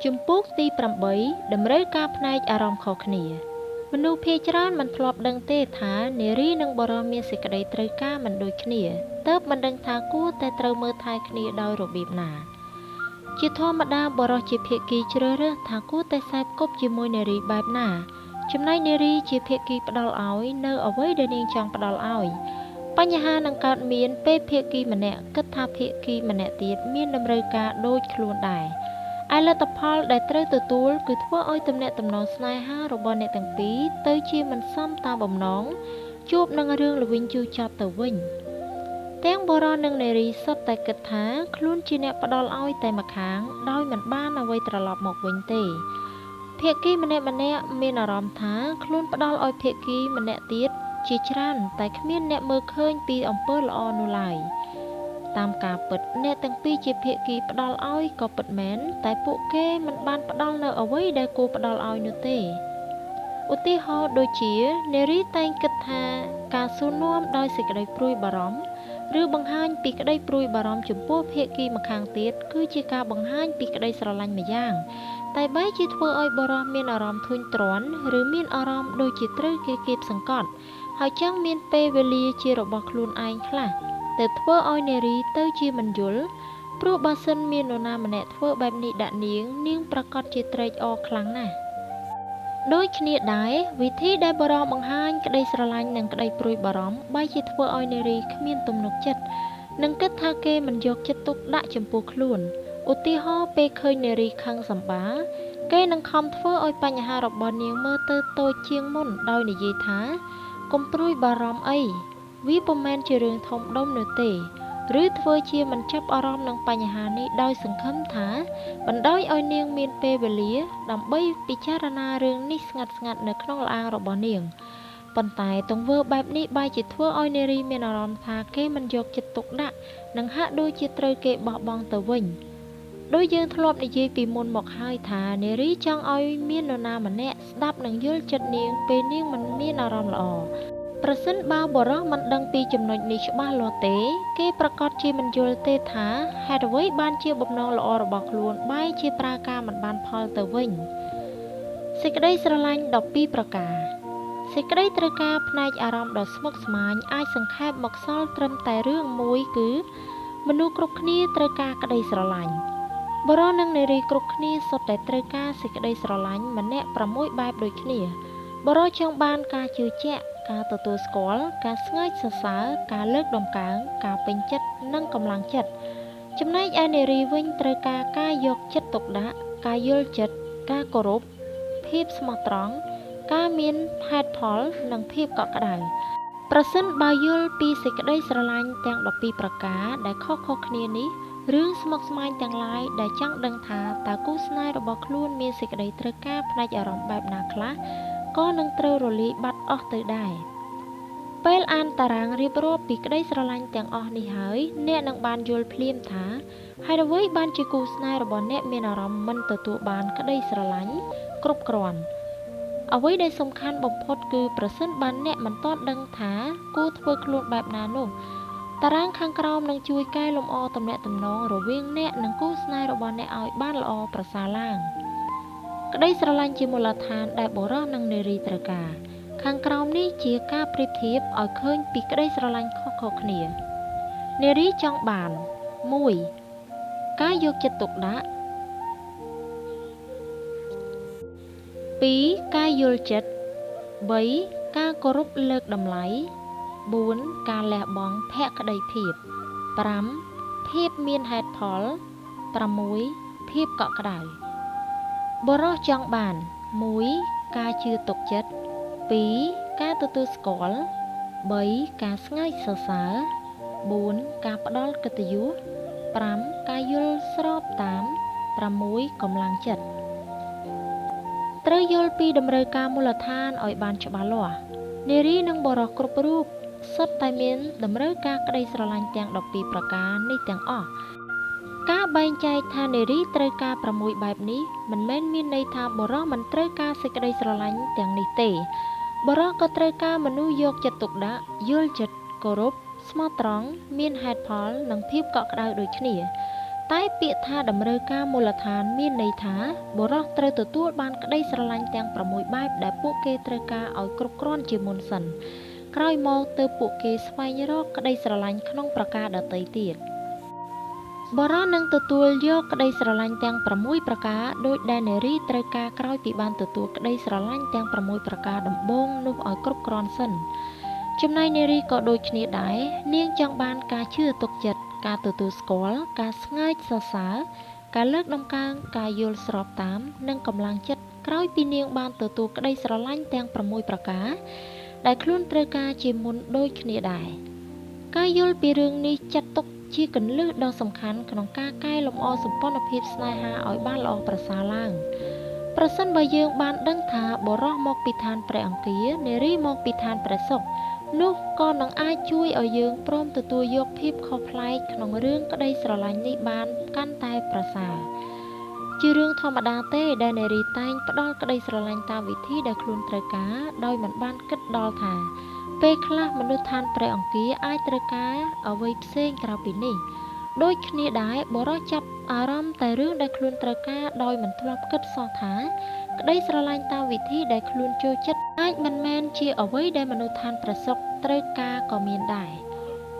ជំពូកទី8តម្រូវការផ្នែកអារម្មណ៍ខុសគ្នាមនុស្សភាគច្រើនមិនធ្លាប់ដឹងទេថានារីនិងបុរសមានសេចក្តីត្រូវការមិនដូចគ្នាទើបមិនដឹងថាគួរតែត្រូវមើលថែគ្នាដោយរបៀបណាជាធម្មតាបុរសជាភាគីជ្រើសរើសថាគួរតែសេពគប់ជាមួយនារីបែបណាចំណែកនារីជាភាគីផ្ដល់ឲ្យនៅអ្វីដែលនាងចង់ផ្ដល់ឲ្យបញ្ហានឹងកើតមានពេលភាគីម្នាក់គិតថាភាគីម្នាក់ទៀតមានតម្រូវការដូចខ្លួនដែរឯលទ្ធផលដែលត្រូវទទួលគឺធ្វើឲ្យទំនាក់ទំនងស្នេហារបស់អ្នកទាំងពីរទៅជាមិនសមតាមបំណងជួបនឹងរឿងល្វីងជូរចត់ទៅវិញទាំងបុរសនិងនារីសុទ្ធតែគិតថាខ្លួនជាអ្នកផ្ដល់ឲ្យតែម្ខាងដោយមិនបានអ្វីត្រឡប់មកវិញទេភាគីម្នាក់ៗមានអារម្មណ៍ថាខ្លួនផ្ដល់ឲ្យភាគីម្នាក់ទៀតជាច្រើនតែគ្មានអ្នកមើលឃើញពីអំពើល្អនោះឡើយតាមការពិតអ្នកទាំងពីរជាភាគីផ្ដល់ឲ្យក៏ពិតមែនតែពួកគេមិនបានផ្ដល់នៅអ្វីដែលគួរផ្ដល់ឲ្យនោះទេឧទាហរណ៍ដូចជានារីតែងគិតថាការសួរនាំដោយសេចក្តីព្រួយបារម្ភឬបង្ហាញពីក្តីព្រួយបារម្ភចំពោះភាគីម្ខាងទៀតគឺជាការបង្ហាញពីក្តីស្រឡាញ់ម្យ៉ាងតែបែរជាធ្វើឲ្យបុរសមានអារម្មណ៍ធុញទ្រាន់ឬមានអារម្មណ៍ដូចជាត្រូវគេគៀបសង្កត់ហើយចង់មានពេលវេលាជារបស់ខ្លួនឯងខ្លះទើបធ្វើឲ្យនារីទៅជាមិនយល់ព្រោះបើសិនមាននរណាម្នាក់ធ្វើបែបនេះដាក់នាងនាងប្រាកដជាត្រេកអរខ្លាំងណាស់ដូចគ្នាដែរវិធីដែលបុរសបង្ហាញក្តីស្រឡាញ់និងក្តីព្រួយបារម្ភបែរជាធ្វើឲ្យនារីគ្មានទំនុកចិត្តនិងគិតថាគេមិនយកចិត្តទុកដាក់ចំពោះខ្លួនឧទាហរណ៍ពេលឃើញនារីខឹងសម្បាគេនឹងខំធ្វើឲ្យបញ្ហារបស់នាងមើលទៅតូចជាងមុនដោយនិយាយថាកុំព្រួយបារម្ភអីវាពុំមែនជារឿងធំដុំនោះទេឬធ្វើជាមិនចាប់អារម្មណ៍នឹងបញ្ហានេះដោយសង្ឃឹមថាបណ្ដោយឲ្យនាងមានពេលវេលាដើម្បីពិចារណារឿងនេះស្ងាត់ៗនៅក្នុងល្អាងរបស់នាងប៉ុន្តែទង្វើបែបនេះបែរជាធ្វើឲ្យនារីមានអារម្មណ៍ថាគេមិនយកចិត្តទុកដាក់និងហាក់ដូចជាត្រូវគេបោះបង់ទៅវិញដោយយើងធ្លាប់និយាយពីមុនមកហើយថានារីចង់ឲ្យមាននរណាម្នាក់ស្ដាប់និងយល់ចិត្តនាងពេលនាងមិនមានអារម្មណ៍ល្អប្រសិនបើបុរសមិនដឹងពីចំណុចនេះច្បាស់លាស់ទេគេប្រាកដជាមិនយល់ទេថាហេតុអ្វីបានជាបំណងល្អរបស់ខ្លួនបែរជាប្រើការមិនបានផលទៅវិញសេចក្តីស្រឡាញ់12ប្រការសេចក្តីត្រូវការផ្នែកអារម្មណ៍ដ៏ស្មុគស្មាញអាចសង្ខេបមកសល់ត្រឹមតែរឿងមួយគឺមនុស្សគ្រប់គ្នាត្រូវការក្តីស្រឡាញ់បុរសនិងនារីគ្រប់គ្នាសុទ្ធតែត្រូវការសេចក្តីស្រឡាញ់ម្នាក់6បែបដូចគ្នាបុរសចង់បានការជឿជាក់ការទទួលស្គាល់ការស្ងើចសរសើរការលើកតម្កើងការពេញចិត្តនិងកម្លាំងចិត្តចំណែកឯនារីវិញត្រូវការការយកចិត្តទុកដាក់ការយល់ចិត្តការគោរពភាពស្មោះត្រង់ការមានហេតុផលនិងភាពកក់ក្ដៅប្រសិនបើយល់ពីសេចក្តីស្រឡាញ់ទាំង12ប្រការដែលខុសៗគ្នានេះរឿងស្មុគស្មាញទាំងឡាយដែលចង់ដឹងថាតើគូស្នេហ៍របស់ខ្លួនមានសេចក្តីត្រូវការផ្នែកអារម្មណ៍បែបណាខ្លះក៏នឹងត្រូវរលាយបាត់អស់ទៅដែរពេលអានតារាងរៀបរាប់ពីក្តីស្រឡាញ់ទាំងអស់នេះហើយអ្នកនឹងបានយល់ភ្លាមថាហេតុអ្វីបានជាគូស្នេហ៍របស់អ្នកមានអារម្មណ៍មិនទទួលបានក្តីស្រឡាញ់គ្រប់គ្រាន់អ្វីដែលសំខាន់បំផុតគឺប្រសិនបើអ្នកមិនទាន់ដឹងថាគួរធ្វើខ្លួនបែបណានោះតារាងខាងក្រោមនឹងជួយកែលម្អទំនាក់ទំនងរវាងអ្នកនិងគូស្នេហ៍របស់អ្នកឲ្យបានល្អប្រសើរឡើងក្តីស្រឡាញ់ជាមូលដ្ឋានដែលបុរសនិងនារីត្រូវការខាងក្រោមនេះជាការប្រៀបធៀបឲ្យឃើញពីក្តីស្រឡាញ់ខុសៗគ្នានារីចង់បាន1ការយកចិត្តទុកដាក់2ការយល់ចិត្ត3ការគោរពលើកតម្លៃ4ការលះបង់ភក្តីភាព5ភាពមានហេតុផល6ភាពកក់ក្ដៅបុរសចង់បាន1ការជឿទុកចិត្ត2ការទទួលស្គាល់3ការស្ងើចសរសើរ4ការផ្ដល់កិត្តិយស5ការយល់ស្របតាម6កម្លាំងចិត្តត្រូវយល់ពីតម្រូវការមូលដ្ឋានឲ្យបានច្បាស់លាស់នារីនិងបុរសគ្រប់រូបសុទ្ធតែមានតម្រូវការក្តីស្រឡាញ់ទាំង12ប្រការនេះទាំងអស់ការបែងចែកថានារីត្រូវការ6បែបនេះមិនមែនមានន័យថាបុរសមិនត្រូវការសេចក្តីស្រឡាញ់ទាំងនេះទេបុរសក៏ត្រូវការមនុស្សយកចិត្តទុកដាក់យល់ចិត្តគោរពស្មោះត្រង់មានហេតុផលនិងភាពកក់ក្ដៅដូចគ្នា តែពាក្យថាតម្រូវការមូលដ្ឋានមានន័យថាបុរសត្រូវទទួលបានក្តីស្រឡាញ់ទាំង6បែបដែលពួកគេត្រូវការឲ្យគ្រប់គ្រាន់ជាមុនសិនក្រោយមកទើបពួកគេស្វែងរកក្តីស្រឡាញ់ក្នុងប្រការដទៃទៀតបុរសនឹងទទួលយកក្តីស្រឡាញ់ទាំង6ប្រការដូចដែលនារីត្រូវការក្រោយពីបានទទួលក្តីស្រឡាញ់ទាំង6ប្រការដំបូងនោះឲ្យគ្រប់គ្រាន់សិនចំណែកនារីក៏ដូចគ្នាដែរនាងចង់បានការជឿទុកចិត្តការទទួលស្គាល់ការស្ងើចសរសើរការលើកតម្កើងការយល់ស្របតាមនិងកម្លាំងចិត្តក្រោយពីនាងបានទទួលក្តីស្រឡាញ់ទាំង6ប្រការដែលខ្លួនត្រូវការជាមុនដូចគ្នាដែរការយល់ពីរឿងនេះចាត់ទុកជាគន្លឹះដ៏សំខាន់ក្នុងការកែលម្អសម្ព័ន្ធភាពស្នេហាឲ្យបានល្អប្រសើរឡើងប្រសិនបើយើងបានដឹងថាបុរសមកពីឋានព្រះអង្គារនារីមកពីឋានព្រះសុក្រនោះក៏នឹងអាចជួយឲ្យយើងព្រមទទួលយកភាពខុសប្លែកក្នុងរឿងក្តីស្រឡាញ់នេះបានកាន់តែប្រសើរជារឿងធម្មតាទេដែលនារីតែងផ្ដល់ក្តីស្រឡាញ់តាមវិធីដែលខ្លួនត្រូវការដោយមិនបានគិតដល់ថាពេលខ្លះមនុស្សឋានព្រះអង្គារអាចត្រូវការអ្វីផ្សេងក្រៅពីនេះដូចគ្នាដែរបុរសចាប់អារម្មណ៍តែរឿងដែលខ្លួនត្រូវការដោយមិនធ្លាប់គិតសោះថាក្តីស្រឡាញ់តាមវិធីដែលខ្លួនចូលចិត្តអាចមិនមែនជាអ្វីដែលមនុស្សឋានព្រះសុក្រត្រូវការក៏មានដែរ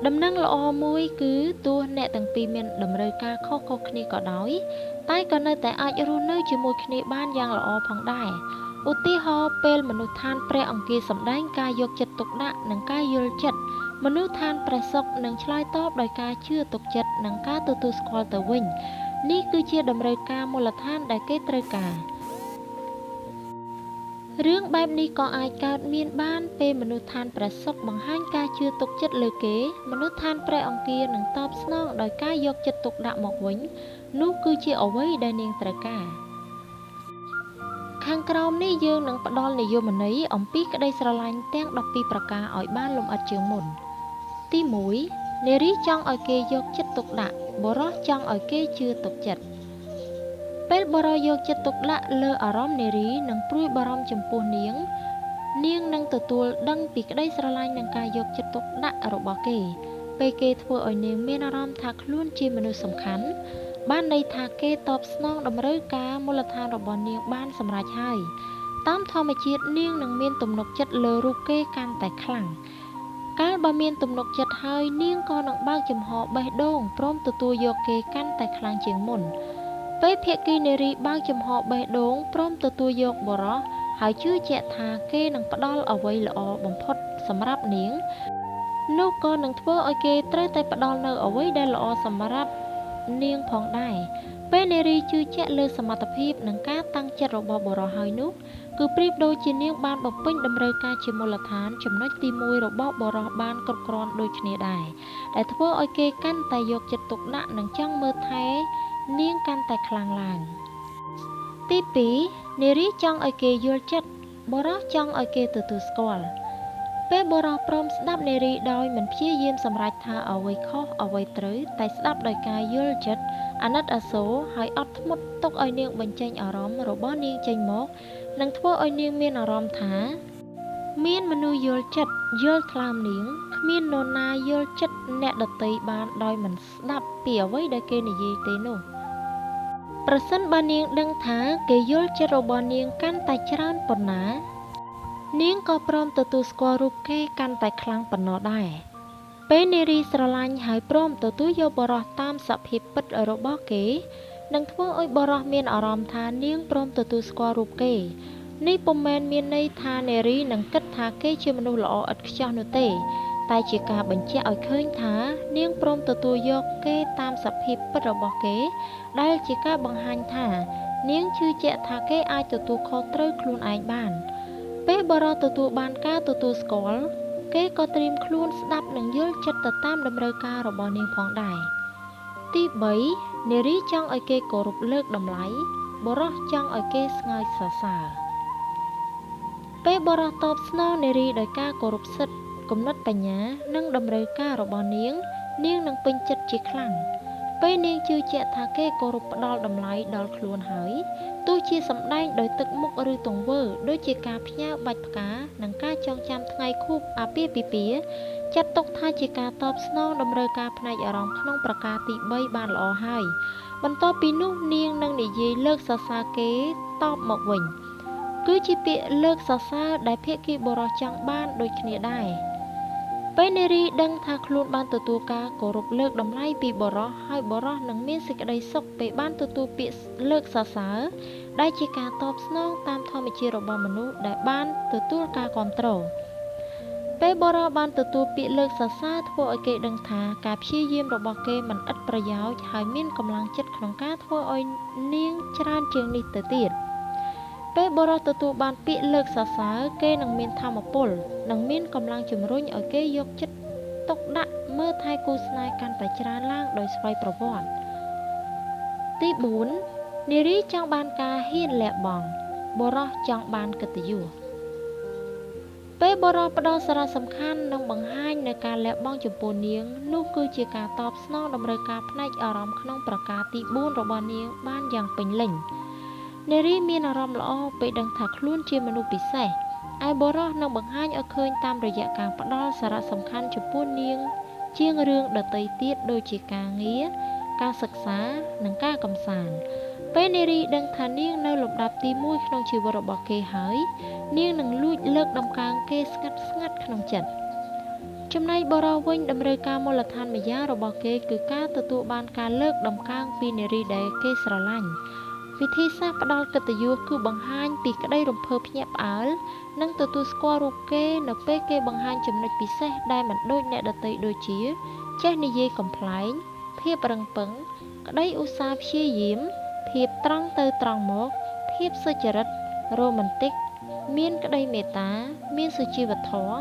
ដំណឹងល្អមួយគឺទោះអ្នកទាំងពីរមានតម្រូវការខុសៗគ្នាក៏ដោយតែក៏នៅតែអាចរស់នៅជាមួយគ្នាបានយ៉ាងល្អផងដែរឧទាហរណ៍ពេលមនុស្សឋានព្រះអង្គារសម្ដែងការយកចិត្តទុកដាក់និងការយល់ចិត្តមនុស្សឋានព្រះសុក្រនឹងឆ្លើយតបដោយការជឿទុកចិត្តនិងការទទួលស្គាល់ទៅវិញនេះគឺជាតម្រូវការមូលដ្ឋានដែលគេត្រូវការរឿងបែបនេះក៏អាចកើតមានបានពេលមនុស្សឋានព្រះសុក្របង្ហាញការជឿទុកចិត្តលើគេមនុស្សឋានព្រះអង្គារនឹងតបស្នងដោយការយកចិត្តទុកដាក់មកវិញនោះគឺជាអ្វីដែលនាងត្រូវការខាងក្រោមនេះយើងនឹងផ្ដល់និយមន័យអំពីក្តីស្រឡាញ់ទាំង12ប្រការឲ្យបានលម្អិតជាងមុនទី1នារីចង់ឲ្យគេយកចិត្តទុកដាក់បុរសចង់ឲ្យគេជឿទុកចិត្តពេលបុរសយកចិត្តទុកដាក់លើអារម្មណ៍នារីនិងព្រួយបារម្ភចំពោះនាងនាងនឹងទទួលដឹងពីក្តីស្រឡាញ់និងការយកចិត្តទុកដាក់របស់គេពេលគេធ្វើឲ្យនាងមានអារម្មណ៍ថាខ្លួនជាមនុស្សសំខាន់បានន័យថាគេតបស្នងតម្រូវការមូលដ្ឋានរបស់នាងបានសម្រេចហើយតាមធម្មជាតិនាងនឹងមានទំនុកចិត្តលើរូបគេកាន់តែខ្លាំងកាលបើមានទំនុកចិត្តហើយនាងក៏នឹងបើកចំហបេះដូងព្រមទទួលយកគេកាន់តែខ្លាំងជាងមុនពេលភាគីនារីបើកចំហបេះដូងព្រមទទួលយកបុរសហើយជឿជាក់ថាគេនឹងផ្ដល់អ្វីល្អបំផុតសម្រាប់នាងនោះក៏នឹងធ្វើឲ្យគេត្រូវតែផ្ដល់នៅអ្វីដែលល្អសម្រាប់នាងផងដែរពេលនារីជឿជាក់លើសមត្ថភាពនិងការតាំងចិត្តរបស់បុរសហើយនោះគឺប្រៀបដូចជានាងបានបំពេញតម្រូវការជាមូលដ្ឋានចំណុចទី1របស់បុរសបានគ្រប់គ្រាន់ដូចគ្នាដែរដែលធ្វើឲ្យគេកាន់តែយកចិត្តទុកដាក់និងចង់មើលថែនាងកាន់តែខ្លាំងឡើងទី2នារីចង់ឲ្យគេយល់ចិត្តបុរសចង់ឲ្យគេទទួលស្គាល់ពេលបុរសព្រមស្ដាប់នារីដោយមិនព្យាយាមសម្រេចថាអ្វីខុសអ្វីត្រូវតែស្ដាប់ដោយការយល់ចិត្តអាណិតអាសូរហើយអត់ធ្មត់ទុកឲ្យនាងបញ្ចេញអារម្មណ៍របស់នាងចេញមកនឹងធ្វើឲ្យនាងមានអារម្មណ៍ថាមានមនុស្សយល់ចិត្តយល់ថ្លើមនាងគ្មាននរណាយល់ចិត្តអ្នកដទៃបានដោយមិនស្ដាប់ពីអ្វីដែលគេនិយាយទេនោះប្រសិនបើនាងដឹងថាគេយល់ចិត្តរបស់នាងកាន់តែច្រើនប៉ុណ្ណានាងក៏ព្រមទទួលស្គាល់រូបគេកាន់តែខ្លាំងប៉ុណ្ណោះដែរពេលនារីស្រឡាញ់ហើយព្រមទទួលយកបុរសតាមសភាពពិតរបស់គេនឹងធ្វើឲ្យបុរសមានអារម្មណ៍ថានាងព្រមទទួលស្គាល់រូបគេនេះពុំមែនមានន័យថានារីនឹងគិតថាគេជាមនុស្សល្អឥតខ្ចោះនោះទេតែជាការបញ្ជាក់ឲ្យឃើញថានាងព្រមទទួលយកគេតាមសភាពពិតរបស់គេដែលជាការបង្ហាញថានាងជឿជាក់ថាគេអាចទទួលខុសត្រូវខ្លួនឯងបានពេលបុរសទទួលបានការទទួលស្គាល់គេក៏ត្រៀមខ្លួនស្ដាប់និងយល់ចិត្តទៅតាមតម្រូវការរបស់នាងផងដែរទី3នារីចង់ឲ្យគេគោរពលើកតម្លៃបុរសចង់ឲ្យគេស្ងើចសរសើរពេលបុរសតបស្នងនារីដោយការគោរពសិទ្ធិគំនិតបញ្ញានិងតម្រូវការរបស់នាងនាងនឹងពេញចិត្តជាខ្លាំងពេលនាងជឿជាក់ថាគេគោរពផ្ដល់តម្លៃដល់ខ្លួនហើយទោះជាសម្ដែងដោយទឹកមុខឬទង្វើដូចជាការផ្ញើបាច់ផ្កានិងការចងចាំថ្ងៃខួបអាពាហ៍ពិពាហ៍ ចាត់ទុកថាជាការតបស្នងតម្រូវការផ្នែកអារម្មណ៍ក្នុងប្រការទី3បានល្អហើយបន្ទាប់ពីនោះនាងនឹងនិយាយលើកសរសើរគេតបមកវិញគឺជាពាក្យលើកសរសើរដែលភាគីបុរសចង់បានដូចគ្នាដែរពេលនារីដឹងថាខ្លួនបានទទួលការគោរពលើកតម្លៃពីបុរសហើយបុរសនឹងមានសេចក្តីសុខពេលបានទទួលពាក្យលើកសរសើរដែលជាការតបស្នងតាមធម្មជាតិរបស់មនុស្សដែលបានទទួលការគាំទ្រពេលបុរសបានទទួលពាក្យលើកសរសើរធ្វើឲ្យគេដឹងថាការព្យាយាមរបស់គេមិនឥតប្រយោជន៍ហើយមានកម្លាំងចិត្តក្នុងការធ្វើឲ្យនាងច្រើនជាងនេះទៅទៀតពេលបុរសទទួលបានពាក្យលើកសរសើរគេនឹងមានធម៌ពលនិងមានកម្លាំងជំរុញឲ្យគេយកចិត្តទុកដាក់មើលថែគូស្នេហ៍កាន់តែច្រើនឡើងដោយស្វ័យប្រវត្តិទី4នារីចង់បានការហ៊ានលះបង់បុរសចង់បានកិត្តិយសពេលបុរសផ្ដល់សារៈសំខាន់និងបង្ហាញនូវការលះបង់ចំពោះនាងនោះគឺជាការតបស្នងតម្រូវការផ្នែកអារម្មណ៍ក្នុងប្រការទី4របស់នាងបានយ៉ាងពេញលេញនារីមានអារម្មណ៍ល្អពេលដឹងថាខ្លួនជាមនុស្សពិសេសឯបុរសនឹងបង្ហាញឲ្យឃើញតាមរយៈការផ្ដល់សារៈសំខាន់ចំពោះនាងជាងរឿងដទៃទៀតដូចជាការងារការសិក្សានិងការកម្សាន្តពេលនារីដឹងថានាងនៅលំដាប់ទី1ក្នុងជីវិតរបស់គេហើយនាងនឹងលួចលើកតម្កើងគេស្ងាត់ស្ងាត់ក្នុងចិត្តចំណែកបុរសវិញតម្រូវការមូលដ្ឋានម្យ៉ាងរបស់គេគឺការទទួលបានការលើកតម្កើងពីនារីដែលគេស្រឡាញ់វិធីសាស្ត្រផ្ដល់កិត្តិយសគឺបង្ហាញពីក្តីរំភើបភ្ញាក់ផ្អើលនិងទទួលស្គាល់រូបគេនៅពេលគេបង្ហាញចំណុចពិសេសដែលមិនដូចអ្នកដទៃដូចជាចេះនិយាយកំប្លែងភាពរឹងប៉ឹងក្តីឧស្សាហ៍ព្យាយាមភាពត្រង់ទៅត្រង់មកភាពសុចរិតរ៉ូមែនទិកមានក្តីមេត្តាមានសុជីវធម៌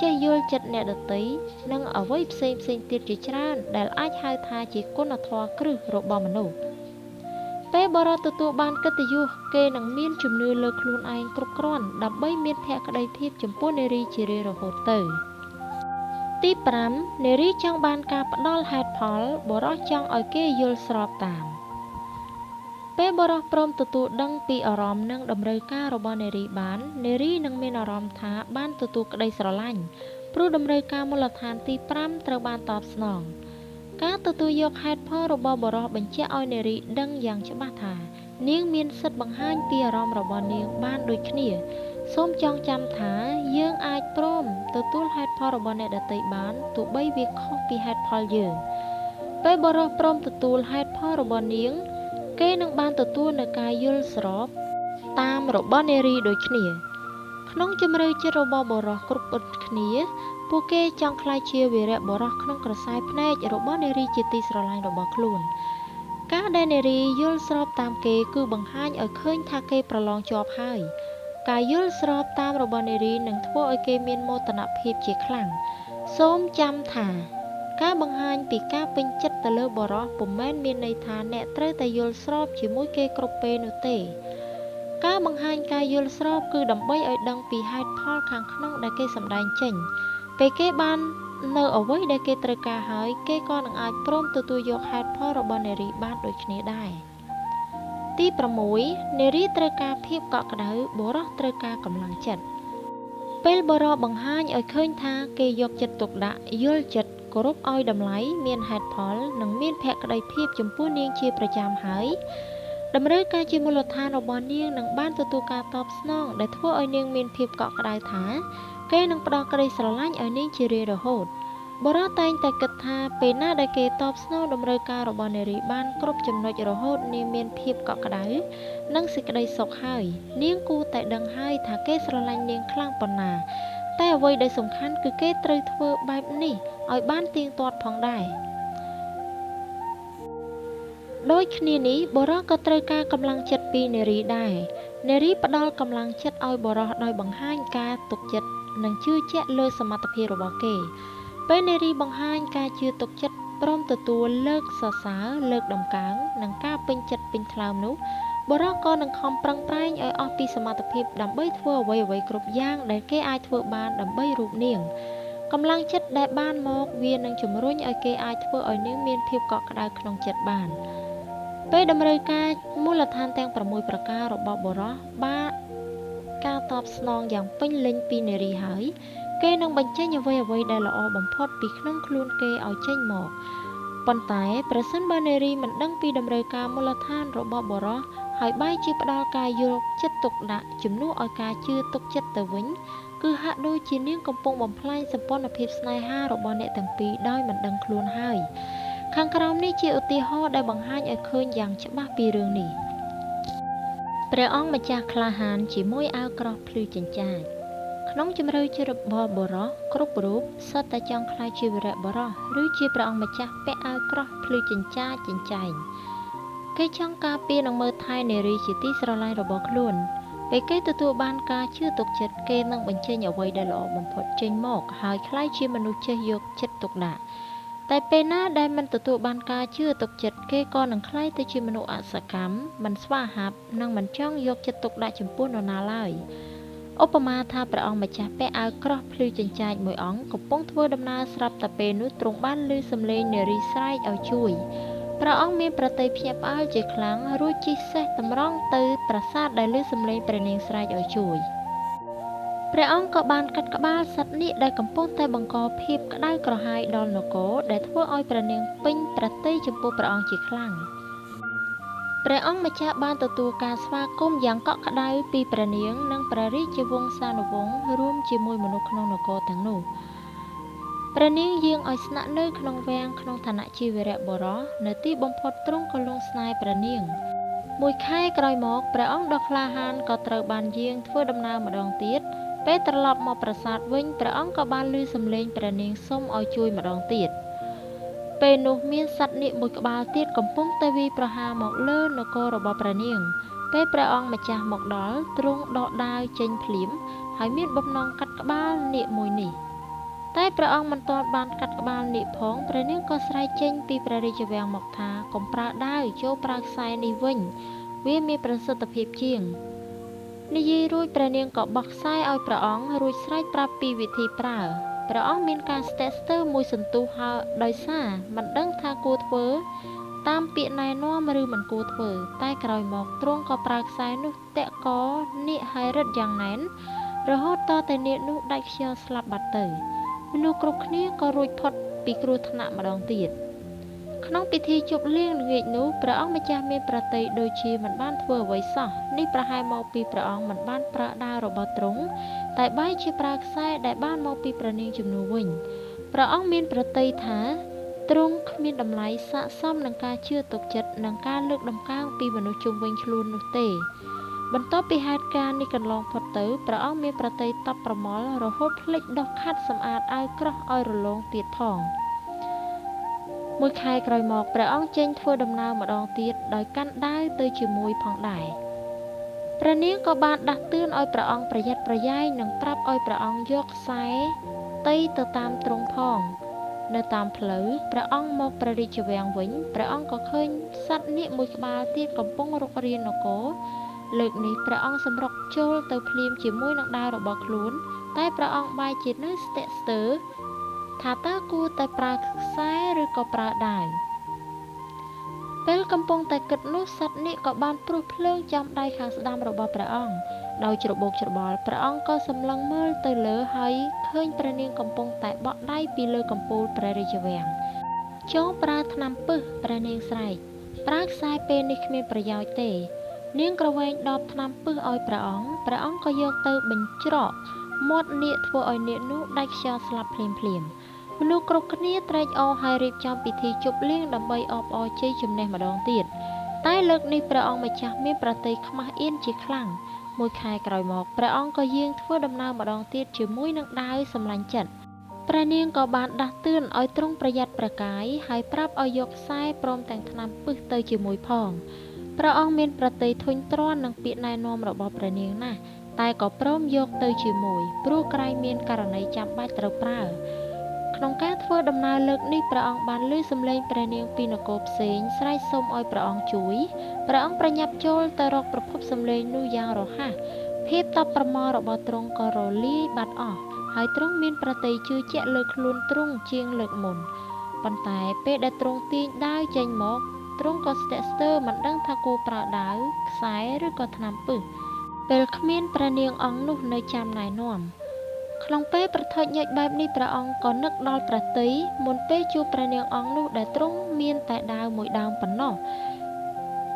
ចេះយល់ចិត្តអ្នកដទៃនិងអ្វីផ្សេងផ្សេងទៀតជាច្រើនដែលអាចហៅថាជាគុណធម៌គ្រឹះរបស់មនុស្សពេលបុរសទទួលបានកិត្តិយសគេនឹងមានជំនឿលើខ្លួនឯងគ្រប់គ្រាន់ដើម្បីមានភក្ដីភាពចំពោះនារីជារៀងរហូតទៅទី5នារីចង់បានការផ្ដល់ហេតុផលបុរសចង់ឲ្យគេយល់ស្របតាមពេលបុរសព្រមទទួលដឹងពីអារម្មណ៍និងតម្រូវការរបស់នារីបាននារីនឹងមានអារម្មណ៍ថាបានទទួលក្តីស្រឡាញ់ព្រោះតម្រូវការមូលដ្ឋានទី5ត្រូវបានតបស្នងការទទួលយកហេតុផលរបស់បុរសបញ្ជាក់ឲ្យនារីដឹងយ៉ាងច្បាស់ថានាងមានសិទ្ធិបង្ហាញពីអារម្មណ៍របស់នាងបានដូចគ្នាសូមចងចាំថាយើងអាចព្រមទទួលហេតុផលរបស់អ្នកដទៃបានទោះបីវាខុសពីហេតុផលយើងពេលបុរសព្រមទទួលហេតុផលរបស់នាងគេនឹងបានទទួលនូវការយល់ស្របតាមរបស់នារីដូចគ្នាក្នុងជំរឿចិត្តរបស់បុរសគ្រប់អ៊ុតគ្នាពួកគេចង់ក្លាយជាវីរៈបុរសក្នុងក្រសែភ្នែករបស់នារីជាទីស្រឡាញ់របស់ខ្លួនការដែលនារីយល់ស្របតាមគេគឺបង្ហាញឲ្យឃើញថាគេប្រឡងជាប់ហើយការយល់ស្របតាមរបស់នារីនឹងធ្វើឲ្យគេមានមោទនភាពជាខ្លាំងសូមចាំថាការបង្ហាញពីការពេញចិត្តទៅលើបុរសពុំមែនមានន័យថាអ្នកត្រូវតែយល់ស្របជាមួយគេគ្រប់ពេលនោះទេការបង្ហាញការយល់ស្របគឺដើម្បីឲ្យដឹងពីហេតុផលខាងក្នុងដែលគេសម្ដែងចេញពេលគេបាននៅអ្វីដែលគេត្រូវការហើយគេក៏នឹងអាចព្រមទទួលយកហេតុផលរបស់នារីបានដូចគ្នាដែរទី6នារីត្រូវការភាពកក់ក្ដៅបុរសត្រូវការកម្លាំងចិត្តពេលបុរសបង្ហាញឲ្យឃើញថាគេយកចិត្តទុកដាក់យល់ចិត្តគោរពឲ្យតម្លៃមានហេតុផលនិងមានភក្ដីភាពចំពោះនាងជាប្រចាំហើយតម្រូវការជាមូលដ្ឋានរបស់នាងនឹងបានទទួលការតបស្នងដែលធ្វើឲ្យនាងមានភាពកក់ក្ដៅថាគេនឹងផ្ដល់ក្តីស្រឡាញ់ឲ្យនាងជារៀងរហូតបុរសតែងតែគិតថាពេលណាដែលគេតបស្នងតម្រូវការរបស់នារីបានគ្រប់ចំណុចរហូតនាងមានភាពកក់ក្ដៅនិងសេចក្តីសុខហើយនាងគួរតែដឹងហើយថាគេស្រឡាញ់នាងខ្លាំងប៉ុណ្ណាតែអ្វីដែលសំខាន់គឺគេត្រូវធ្វើបែបនេះឲ្យបានទៀងទាត់ផងដែរដូចគ្នានេះបុរសក៏ត្រូវការកម្លាំងចិត្តពីនារីដែរនារីផ្ដល់កម្លាំងចិត្តឲ្យបុរសដោយបង្ហាញការទុកចិត្តនិងជឿជាក់លើសមត្ថភាពរបស់គេពេលនារីបង្ហាញការជឿទុកចិត្តព្រមទទួលលើកសរសើរលើកតម្កើងនិងការពេញចិត្តពេញថ្លើមនោះបុរសក៏នឹងខំប្រឹងប្រែងឲ្យអស់ពីសមត្ថភាពដើម្បីធ្វើអ្វីៗគ្រប់យ៉ាងដែលគេអាចធ្វើបានដើម្បីរូបនាងកម្លាំងចិត្តដែលបានមកវានឹងជំរុញឲ្យគេអាចធ្វើឲ្យនាងមានភាពកក់ក្ដៅក្នុងចិត្តបានពេលតម្រូវការមូលដ្ឋានទាំង6ប្រការរបស់បុរសបានការតបស្នងយ៉ាងពេញលេញពីនារីហើយ គេនឹងបញ្ចេញអ្វីៗដែលល្អបំផុតពីក្នុងខ្លួនគេឲ្យចេញមកប៉ុន្តែប្រសិនបើនារីមិនដឹងពីតម្រូវការមូលដ្ឋានរបស់បុរសហើយបែរជាផ្ដល់ការយកចិត្តទុកដាក់ជំនួសឲ្យការជឿទុកចិត្តទៅវិញគឺហាក់ដូចជានាងកំពុងបំផ្លាញសម្ព័ន្ធភាពស្នេហារបស់អ្នកទាំងពីរដោយមិនដឹងខ្លួនហើយខាងក្រោមនេះជាឧទាហរណ៍ដែលបង្ហាញឲ្យឃើញយ៉ាងច្បាស់ពីរឿងនេះព្រះអង្គម្ចាស់ក្លាហានជាមួយអាវក្រោះភ្លឺចិញ្ចាចក្នុងជំរឿជារបស់បុរសគ្រប់រូបសុទ្ធតែចង់ក្លាយជាវីរបុរសឬជាព្រះអង្គម្ចាស់ពាក់អាវក្រោះភ្លឺចិញ្ចាចចិញ្ចែងគេចង់ការពារនិងមើលថែនារីជាទីស្រឡាញ់របស់ខ្លួនពេលគេទទួលបានការជឿទុកចិត្តគេនឹងបញ្ចេញអ្វីដែលល្អបំផុតចេញមកហើយក្លាយជាមនុស្សចេះយកចិត្តទុកដាក់តែពេលណាដែលមិនទទួលបានការជឿទុកចិត្តគេក៏នឹងក្លាយទៅជាមនុស្សអសកម្មមិនស្វាហាប់និងមិនចង់យកចិត្តទុកដាក់ចំពោះនរណាឡើយឧបមាថាព្រះអង្គម្ចាស់ពាក់អាវក្រោះភ្លឺចិញ្ចាចមួយអង្គកំពុងធ្វើដំណើរស្រាប់តែពេលនោះទ្រង់បានឮសំឡេងនារីស្រែកឲ្យជួយព្រះអង្គមានប្រតិភ្ញាក់ផ្អើលជាខ្លាំងរួចជិះសេះតម្រង់ទៅប្រាសាទដែលឮសំឡេងព្រះនាងស្រែកឲ្យជួយព្រះអង្គក៏បានកាត់ក្បាលសត្វនាគដែលកំពុងតែបង្កភាពក្តៅក្រហាយដល់នគរដែលធ្វើឲ្យព្រះនាងពេញប្រតិចំពោះព្រះអង្គជាខ្លាំងព្រះអង្គម្ចាស់បានទទួលការស្វាគមន៍យ៉ាងកក់ក្ដៅពីព្រះនាងនិងព្រះរាជវង្សានុវង្សរួមជាមួយមនុស្សក្នុងនគរទាំងនោះព្រះនាងយាងឲ្យស្នាក់នៅក្នុងវាំងក្នុងឋានៈជាវីរបុរសនៅទីបំផុតទ្រង់ក៏លង់ស្នេហ៍ព្រះនាងមួយខែក្រោយមកព្រះអង្គដ៏ក្លាហានក៏ត្រូវបានយាងធ្វើដំណើរម្ដងទៀតពេលត្រឡប់មកប្រាសាទវិញព្រះអង្គក៏បានឮសំឡេងព្រះនាងសុំឲ្យជួយម្ដងទៀតពេលនោះមានសត្វនាគមួយក្បាលទៀតកំពុងតែវាយប្រហារមកលើនគររបស់ព្រះនាងពេលព្រះអង្គម្ចាស់មកដល់ទ្រង់ដកដាវចេញភ្លាមហើយមានបំណងកាត់ក្បាលនាគមួយនេះតែព្រះអង្គមិនទាន់បានកាត់ក្បាលនាគផងព្រះនាងក៏ស្រែកចេញពីព្រះរាជវាំងមកថាកុំប្រើដាវចូលប្រើខ្សែនេះវិញវាមានប្រសិទ្ធភាពជាងនិយាយរួចព្រះនាងក៏បោះខ្សែឲ្យព្រះអង្គរួចស្រែកប្រាប់ពីវិធីប្រើព្រះអង្គមានការស្ទាក់ស្ទើរមួយសន្ទុះហើយដោយសារមិនដឹងថាគួរធ្វើតាមពាក្យណែនាំឬមិនគួរធ្វើតែក្រោយមកទ្រង់ក៏ប្រើខ្សែនោះតាក់កនាគហើយរឹតយ៉ាងណែនរហូតតតែនាគនោះដាច់ខ្យល់ស្លាប់បាត់ទៅមនុស្សគ្រប់គ្នាក៏រួចផុតពីគ្រោះថ្នាក់ម្ដងទៀតក្នុងពិធីជប់លៀងល្ងាចនោះព្រះអង្គម្ចាស់មានប្រតិដូចជាមិនបានធ្វើអ្វីសោះនេះប្រហែលមកពីព្រះអង្គមិនបានប្រើដាវរបស់ទ្រង់តែបែរជាប្រើខ្សែដែលបានមកពីព្រះនាងជំនួសវិញព្រះអង្គមានប្រតិថាទ្រង់គ្មានតម្លៃស័ក្តិសមនឹងការជឿទុកចិត្តនិងការលើកតម្កើងពីមនុស្សជុំវិញខ្លួននោះទេបន្ទាប់ពីហេតុការណ៍នេះកន្លងផុតទៅព្រះអង្គមានប្រតិតបប្រមល់រហូតភ្លេចដុសខាត់សម្អាតអាវក្រោះឲ្យរលោងទៀតផងមួយខែក្រោយមកព្រះអង្គចេញធ្វើដំណើរម្ដងទៀតដោយកាន់ដាវទៅជាមួយផងដែរព្រះនាងក៏បានដាស់តឿនឲ្យព្រះអង្គប្រយ័ត្នប្រយែងនិងប្រាប់ឲ្យព្រះអង្គយកខ្សែតៃទៅតាមទ្រង់ផងនៅតាមផ្លូវព្រះអង្គមកព្រះរាជវាំងវិញព្រះអង្គក៏ឃើញសត្វនាគមួយក្បាលទៀតកំពុងរុករាននគរលើកនេះព្រះអង្គសម្រុកចូលទៅភ្លាមជាមួយនឹងដាវរបស់ខ្លួនតែព្រះអង្គបែរជានៅស្ទាក់ស្ទើរថាតើគួរតែប្រើខ្សែឬក៏ប្រើដាវពេលកំពុងតែគិតនោះសត្វនាគក៏បានព្រុសភ្លើងចំដៃខាងស្ដាំរបស់ព្រះអង្គដោយច្របូកច្របល់ព្រះអង្គក៏សម្លឹងមើលទៅលើហើយឃើញព្រះនាងកំពុងតែបក់ដៃពីលើកំពូលព្រះរាជវាំងចូលប្រើថ្នាំពឹសព្រះនាងស្រែកប្រើខ្សែពេលនេះគ្មានប្រយោជន៍ទេនាងក្រវែងដបថ្នាំពឹសឲ្យព្រះអង្គព្រះអង្គក៏យកទៅបញ្ច្រកមាត់នាគធ្វើឲ្យនាគនោះដាច់ខ្យល់ស្លាប់ភ្លាមភ្លាមមនុស្សគ្រប់គ្នាត្រេកអរហើយរៀបចំពិធីជប់លៀងដើម្បីអបអរជ័យជំនះម្ដងទៀតតែលើកនេះព្រះអង្គម្ចាស់មានប្រតិខ្មាស់អៀនជាខ្លាំងមួយខែក្រោយមកព្រះអង្គក៏យាងធ្វើដំណើរម្ដងទៀតជាមួយនឹងដាវសម្លាញ់ចិត្តព្រះនាងក៏បានដាស់តឿនឲ្យទ្រង់ប្រយ័ត្នប្រកាយហើយប្រាប់ឲ្យយកខ្សែព្រមទាំងថ្នាំពឹសទៅជាមួយផងព្រះអង្គមានប្រតិធុញទ្រាន់នឹងពាក្យណែនាំរបស់ព្រះនាងណាស់តែក៏ព្រមយកទៅជាមួយព្រោះក្រែងមានករណីចាំបាច់ត្រូវប្រើក្នុងការធ្វើដំណើរលើកនេះព្រះអង្គបានឮសំឡេងព្រះនាងពីនគរផ្សេងស្រែកសុំឲ្យព្រះអង្គជួយព្រះអង្គប្រញាប់ចូលទៅរកប្រភពសំឡេងនោះយ៉ាងរហ័សភាពតបប្រមល់របស់ទ្រង់ក៏រលាយបាត់អស់ហើយទ្រង់មានប្រតិជឿជាក់លើខ្លួនទ្រង់ជាងលើកមុនប៉ុន្តែពេលដែលទ្រង់ទាញដាវចេញមកទ្រង់ក៏ស្ទាក់ស្ទើរមិនដឹងថាគួរប្រើដាវខ្សែឬក៏ថ្នាំពឹសពេលគ្មានព្រះនាងអង្គនោះនៅចាំណែនាំ។ ក្នុងពេលប្រថុយញែកបែបនេះព្រះអង្គក៏នឹកដល់ព្រះទ័យមុនពេលជួបព្រះនាងអង្គនោះដែលទ្រង់មានតែដាវមួយដើមប៉ុណ្ណោះ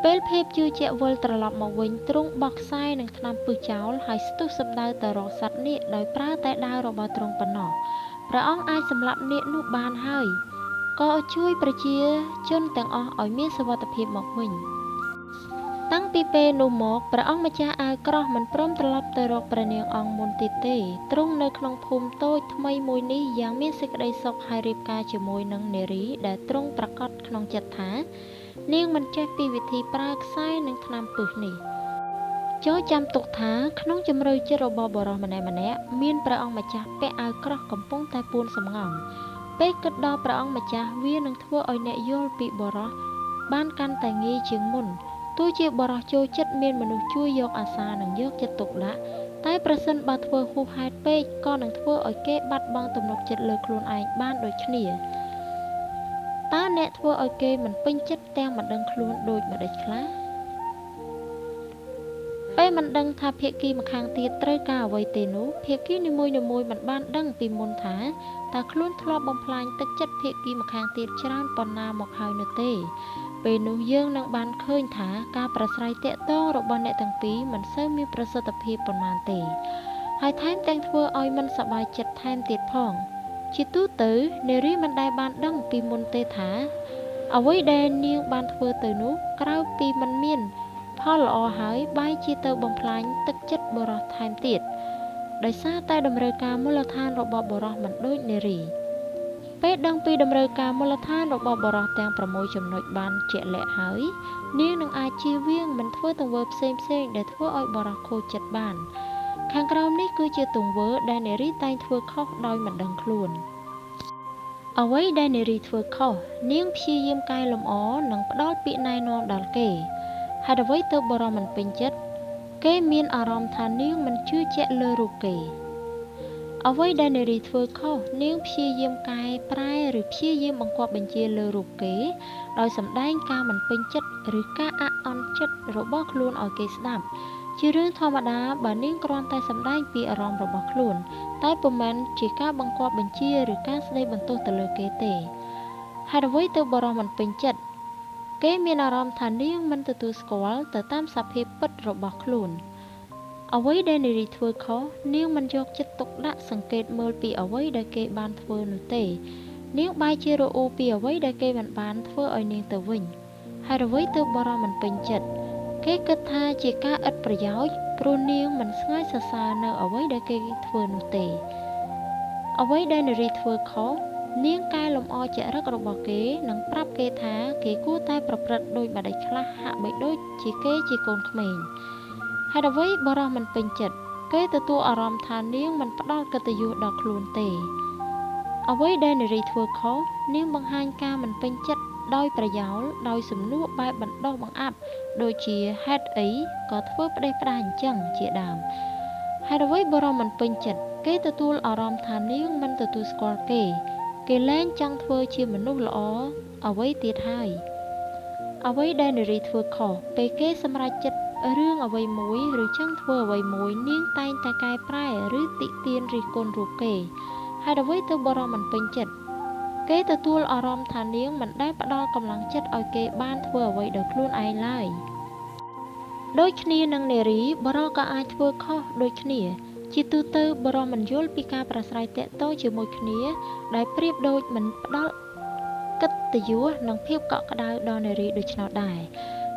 ពេលភាពជឿជាក់វិលត្រឡប់មកវិញទ្រង់បោះខ្សែនិងថ្នាំពឹសចោលហើយស្ទុះសម្ដៅទៅរកសត្វនាគដោយប្រើតែដាវរបស់ទ្រង់ប៉ុណ្ណោះព្រះអង្គអាចសម្លាប់នាគនោះបានហើយក៏ជួយប្រជាជនទាំងអស់ឲ្យមានសុវត្ថិភាពមកវិញតាំងពីពេលនោះមកព្រះអង្គម្ចាស់អាវក្រោះមិនព្រមត្រឡប់ទៅរកព្រះនាងអង្គមុនទៀតទេទ្រង់នៅក្នុងភូមិតូចថ្មីមួយនេះយ៉ាងមានសេចក្តីសុខហើយរៀបការជាមួយនឹងនារីដែលទ្រង់ប្រកាសក្នុងចិត្តថានាងមិនចេះពីវិធីប្រើខ្សែនិងថ្នាំពឹសនេះចូលចាំទុកថាក្នុងជំរឿចិត្តរបស់បុរសម្នាក់ៗមានព្រះអង្គម្ចាស់ពាក់អាវក្រោះកំពុងតែពួនសំងំពេលគិតដល់ព្រះអង្គម្ចាស់វានឹងធ្វើឲ្យអ្នកយល់ពីបុរសបានកាន់តែងាយជាងមុនទោះជាបុរសចូលចិត្តមានមនុស្សជួយយកអាសានិងយកចិត្តទុកដាក់តែប្រសិនបើធ្វើហួសហេតុពេកក៏នឹងធ្វើឲ្យគេបាត់បង់ទំនុកចិត្តលើខ្លួនឯងបានដូចគ្នាតើអ្នកធ្វើឲ្យគេមិនពេញចិត្តទាំងមិនដឹងខ្លួនដូចម្តេចខ្លះពេលមិនដឹងថាភាគីម្ខាងទៀតត្រូវការអ្វីទេនោះភាគីនីមួយៗមិនបានដឹងពីមុនថាតើខ្លួនធ្លាប់បំផ្លាញទឹកចិត្តភាគីម្ខាងទៀតច្រើនប៉ុណ្ណាមកហើយនោះទេពេលនោះយើងនឹងបានឃើញថាការប្រស្រ័យទាក់ទងរបស់អ្នកទាំងពីរមិនសូវមានប្រសិទ្ធភាពប៉ុន្មានទេហើយថែមទាំងធ្វើឲ្យមិនសប្បាយចិត្តថែមទៀតផងជាទូទៅនារីមិនដែលបានដឹងពីមុនទេថាអ្វីដែលនាងបានធ្វើទៅនោះក្រៅពីមិនមានផលល្អហើយបែរជាទៅបំផ្លាញទឹកចិត្តបុរសថែមទៀតដោយសារតែតម្រូវការមូលដ្ឋានរបស់បុរសមិនដូចនារីពេលដឹងពីតម្រូវការមូលដ្ឋានរបស់បុរសទាំង6ចំណុចបានជាក់លាក់ហើយនាងនឹងអាចជៀសវាងមិនធ្វើទង្វើផ្សេងៗដែលធ្វើឲ្យបុរសខូចចិត្តបានខាងក្រោមនេះគឺជាទង្វើដែលនារីតែងធ្វើខុសដោយមិនដឹងខ្លួនអ្វីដែលនារីធ្វើខុសនាងព្យាយាមកែលម្អនិងផ្ដល់ពាក្យណែនាំដល់គេហេតុអ្វីទើបបុរសមិនពេញចិត្តគេមានអារម្មណ៍ថានាងមិនជឿជាក់លើរូបគេអ្វីដែលនារីធ្វើខុសនាងព្យាយាមកែប្រែឬព្យាយាមបង្គាប់បញ្ជាលើរូបគេដោយសម្ដែងការមិនពេញចិត្តឬការអាក់អន់ចិត្តរបស់ខ្លួនឲ្យគេស្ដាប់ជារឿងធម្មតាបើនាងគ្រាន់តែសម្ដែងពីអារម្មណ៍របស់ខ្លួនតែពុំមែនជាការបង្គាប់បញ្ជាឬការស្ដីបន្ទោសទៅលើគេទេហេតុអ្វីទើបបុរសមិនពេញចិត្តគេមានអារម្មណ៍ថានាងមិនទទួលស្គាល់ទៅតាមសភាពពិតរបស់ខ្លួនអ្វីដែលនារីធ្វើខុសនាងមិនយកចិត្តទុកដាក់សង្កេតមើលពីអ្វីដែលគេបានធ្វើនោះទេនាងបែរជារអ៊ូពីអ្វីដែលគេមិនបានធ្វើឲ្យនាងទៅវិញហេតុអ្វីទើបបុរសមិនពេញចិត្តគេគិតថាជាការឥតប្រយោជន៍ព្រោះនាងមិនស្ងើចសរសើរនៅអ្វីដែលគេធ្វើនោះទេអ្វីដែលនារីធ្វើខុសនាងកែលម្អចរិតរបស់គេនិងប្រាប់គេថាគេគួរតែប្រព្រឹត្តដូចម្តេចខ្លះហាក់បីដូចជាគេជាកូនក្មេងហេតុអ្វីបុរសមិនពេញចិត្តគេទទួលអារម្មណ៍ថានាងមិនផ្ដល់កិត្តិយសដល់ខ្លួនទេអ្វីដែលនារីធ្វើខុសនាងបង្ហាញការមិនពេញចិត្តដោយប្រយោលដោយសំណួរបែបបណ្ដុះបង្អាប់ដូចជាហេតុអីក៏ធ្វើផ្ដេសផ្ដាសអញ្ចឹងជាដើមហេតុអ្វីបុរសមិនពេញចិត្តគេទទួលអារម្មណ៍ថានាងមិនទទួលស្គាល់គេគេលែងចង់ធ្វើជាមនុស្សល្អអ្វីទៀតហើយអ្វីដែលនារីធ្វើខុសពេលគេសម្រេចចិត្តរឿងអ្វីមួយឬចង់ធ្វើអ្វីមួយនាងតែងតែកែប្រែឬតិទៀនរិះគន់រូបគេហេតុអ្វីទើបបុរសមិនពេញចិត្តគេទទួលអារម្មណ៍ថានាងមិនដែលផ្ដល់កម្លាំងចិត្តឲ្យគេបានធ្វើអ្វីដោយខ្លួនឯងឡើយដូចគ្នានឹងនារីបុរសក៏អាចធ្វើខុសដូចគ្នាជាទូទៅបុរសមិនយល់ពីការប្រស្រ័យទាក់ទងជាមួយគ្នាដែលប្រៀបដូចមិនផ្ដល់កិត្តិយសនិងភាពកក់ក្ដៅដល់នារីដូច្នោះដែរ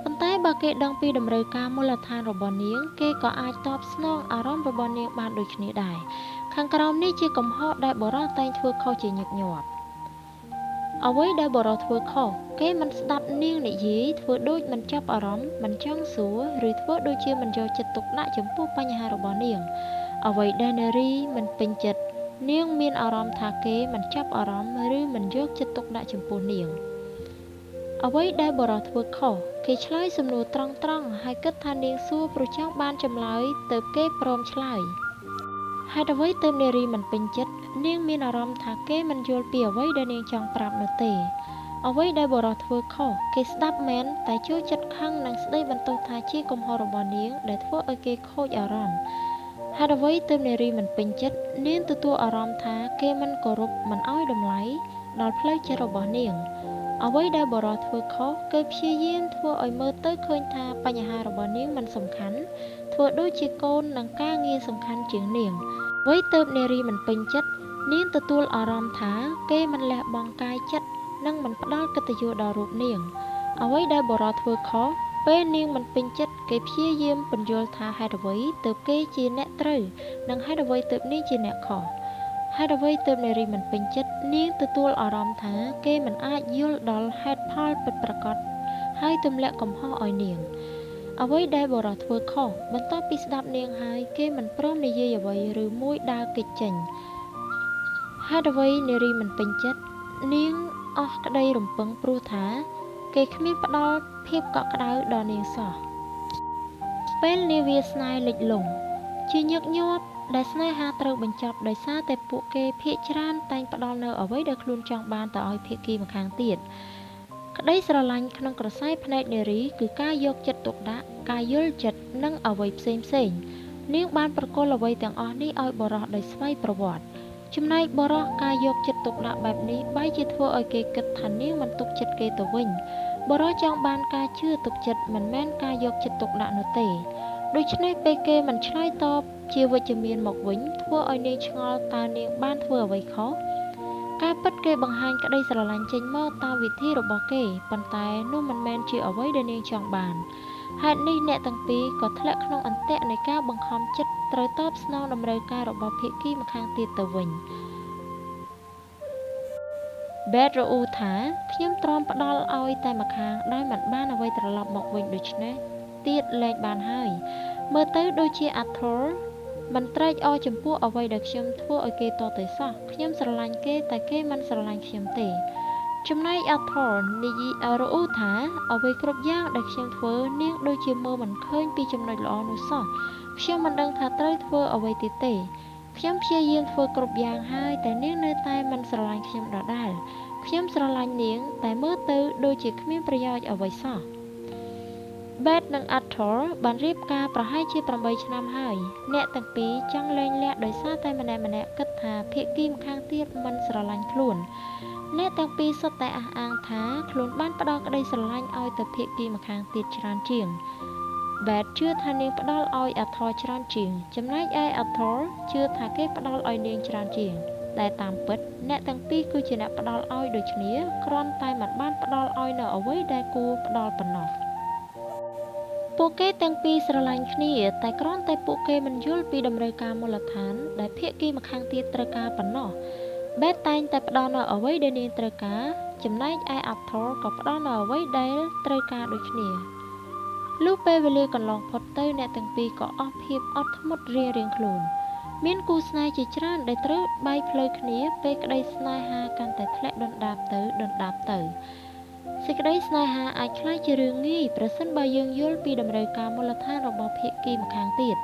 ប៉ុន្តែបើគេដឹងពីតម្រូវការមូលដ្ឋានរបស់នាងគេក៏អាចតបស្នងអារម្មណ៍របស់នាងបានដូចគ្នាដែរខាងក្រោមនេះជាកំហុសដែលបុរសតែងធ្វើខុសជាញឹកញាប់អ្វីដែលបុរសធ្វើខុសគេមិនស្ដាប់នាងនិយាយធ្វើដូចមិនចាប់អារម្មណ៍មិនចង់សួរឬធ្វើដូចជាមិនយកចិត្តទុកដាក់ចំពោះបញ្ហារបស់នាងអ្វីដែលនារីមិនពេញចិត្តនាងមានអារម្មណ៍ថាគេមិនចាប់អារម្មណ៍ឬមិនយកចិត្តទុកដាក់ចំពោះនាងអ្វីដែលបុរសធ្វើខុសគេឆ្លើយសំណួរត្រង់ៗហើយគិតថានាងសួរព្រោះចង់បានចម្លើយទើបគេព្រមឆ្លើយហេតុអ្វីទើបនារីមិនពេញចិត្តនាងមានអារម្មណ៍ថាគេមិនយល់ពីអ្វីដែលនាងចង់ប្រាប់នោះទេអ្វីដែលបុរសធ្វើខុសគេស្ដាប់មែនតែចូលចិត្តខឹងនិងស្ដីបន្ទោសថាជាកំហុសរបស់នាងដែលធ្វើឲ្យគេខូចអារម្មណ៍ ហេតុអ្វីទើបនារីមិនពេញចិត្តនាងទទួលអារម្មណ៍ថាគេមិនគោរពមិនឲ្យតម្លៃដល់ផ្លូវចិត្តរបស់នាងអ្វីដែលបុរសធ្វើខុសគេព្យាយាមធ្វើឲ្យមើលទៅឃើញថាបញ្ហារបស់នាងមិនសំខាន់ធ្វើដូចជាកូននិងការងារសំខាន់ជាងនាងអ្វីទើបនារីមិនពេញចិត្តនាងទទួលអារម្មណ៍ថាគេមិនលះបង់កាយចិត្តនិងមិនផ្ដល់កិត្តិយសដល់រូបនាងអ្វីដែលបុរសធ្វើខុសពេលនាងមិនពេញចិត្តគេព្យាយាមពន្យល់ថាហេតុអ្វីទើបគេជាអ្នកត្រូវនិងហេតុអ្វីទើបនាងជាអ្នកខុសហេតុអ្វីទើបនារីមិនពេញចិត្តនាងទទួលអារម្មណ៍ថាគេមិនអាចយល់ដល់ហេតុផលពិតប្រាកដហើយទម្លាក់កំហុសឲ្យនាងអ្វីដែលបុរសធ្វើខុសបន្ទាប់ពីស្ដាប់នាងហើយគេមិនព្រមនិយាយអ្វីឬមួយដើរគេចចេញហេតុអ្វីនារីមិនពេញចិត្តនាងអស់ក្តីរំពឹងព្រោះថាគេគ្មានផ្ដល់ភាពកក់ក្ដៅដល់នាងសោះពេលនាវាស្នេហ៍លិចលង់ជាញឹកញាប់ដែលស្នេហាត្រូវបញ្ចប់ដោយសារតែពួកគេភាគច្រើនតែងផ្ដល់នៅអ្វីដែលខ្លួនចង់បានទៅឲ្យភាគីម្ខាងទៀតក្តីស្រឡាញ់ក្នុងក្រសែភ្នែកនារីគឺការយកចិត្តទុកដាក់ការយល់ចិត្តនិងអ្វីផ្សេងផ្សេងនាងបានប្រគល់អ្វីទាំងអស់នេះឲ្យបុរសដោយស្វ័យប្រវត្តិចំណែកបុរសការយកចិត្តទុកដាក់បែបនេះបែរជាធ្វើឲ្យគេគិតថានាងមិនទុកចិត្តគេទៅវិញបុរសចង់បានការជឿទុកចិត្តមិនមែនការយកចិត្តទុកដាក់នោះទេដូច្នេះពេលគេមិនឆ្លើយតបជាវិជ្ជមានមកវិញធ្វើឲ្យនាងឆ្ងល់តើនាងបានធ្វើអ្វីខុសការពិតគេបង្ហាញក្តីស្រឡាញ់ចេញមកតាមវិធីរបស់គេប៉ុន្តែនោះមិនមែនជាអ្វីដែលនាងចង់បានហេតុនេះអ្នកទាំងពីរក៏ធ្លាក់ក្នុងអន្ទាក់នៃការបង្ខំចិត្តត្រូវតបស្នងតម្រូវការរបស់ភាគីម្ខាងទៀតទៅវិញបេតរអ៊ូថាខ្ញុំទ្រាំផ្ដល់ឲ្យតែម្ខាងដោយមិនបានអ្វីត្រឡប់មកវិញដូច្នេះទៀតលែងបានហើយមើលទៅដូចជាអាធរមិនត្រេកអរចំពោះអ្វីដែលខ្ញុំធ្វើឲ្យគេតទៅសោះខ្ញុំស្រឡាញ់គេតែគេមិនស្រឡាញ់ខ្ញុំទេចំណែកអាធរនិយាយរអ៊ូថាអ្វីគ្រប់យ៉ាងដែលខ្ញុំធ្វើនាងដូចជាមើលមិនឃើញពីចំណុចល្អនោះសោះខ្ញុំមិនដឹងថាត្រូវធ្វើអ្វីទៀតទេខ្ញុំព្យាយាមធ្វើគ្រប់យ៉ាងហើយតែនាងនៅតែមិនស្រឡាញ់ខ្ញុំដដែលខ្ញុំស្រឡាញ់នាងតែមើលទៅដូចជាគ្មានប្រយោជន៍អ្វីសោះបេតនិងអាធរបានរៀបការប្រហែលជា8ឆ្នាំហើយអ្នកទាំងពីរចង់លែងលះដោយសារតែម្នាក់ៗគិតថាភាគីម្ខាងទៀតមិនស្រឡាញ់ខ្លួនអ្នកទាំងពីរសុទ្ធតែអះអាងថាខ្លួនបានផ្ដល់ក្តីស្រឡាញ់ឲ្យទៅភាគីម្ខាងទៀតច្រើនជាងបេតជឿថានាងផ្ដល់ឲ្យអាធរច្រើនជាងចំណែកឯអាធរជឿថាគេផ្ដល់ឲ្យនាងច្រើនជាងតែតាមពិតអ្នកទាំងពីរគឺជាអ្នកផ្ដល់ឲ្យដូចគ្នាគ្រាន់តែមិនបានផ្ដល់ឲ្យនៅអ្វីដែលគួរផ្ដល់ប៉ុណ្ណោះពួកគេទាំងពីរស្រឡាញ់គ្នាតែគ្រាន់តែពួកគេមិនយល់ពីតម្រូវការមូលដ្ឋានដែលភាគីម្ខាងទៀតត្រូវការប៉ុណ្ណោះបេតតែងតែផ្ដល់នៅអ្វីដែលនាងត្រូវការចំណែកឯអាធរក៏ផ្ដល់នៅអ្វីដែលត្រូវការដូចគ្នាលុះពេលវេលាកន្លងផុតទៅអ្នកទាំងពីរក៏អស់ភាពអត់ធ្មត់រៀងៗខ្លួនមានគូស្នេហ៍ជាច្រើនដែលត្រូវបែកផ្លូវគ្នាពេលក្តីស្នេហាកាន់តែធ្លាក់ដុនដាបទៅដុនដាបទៅសេចក្តីស្នេហាអាចក្លាយជារឿងងាយប្រសិនបើយើងយល់ពីតម្រូវការមូលដ្ឋានរបស់ភាគីម្ខាងទៀត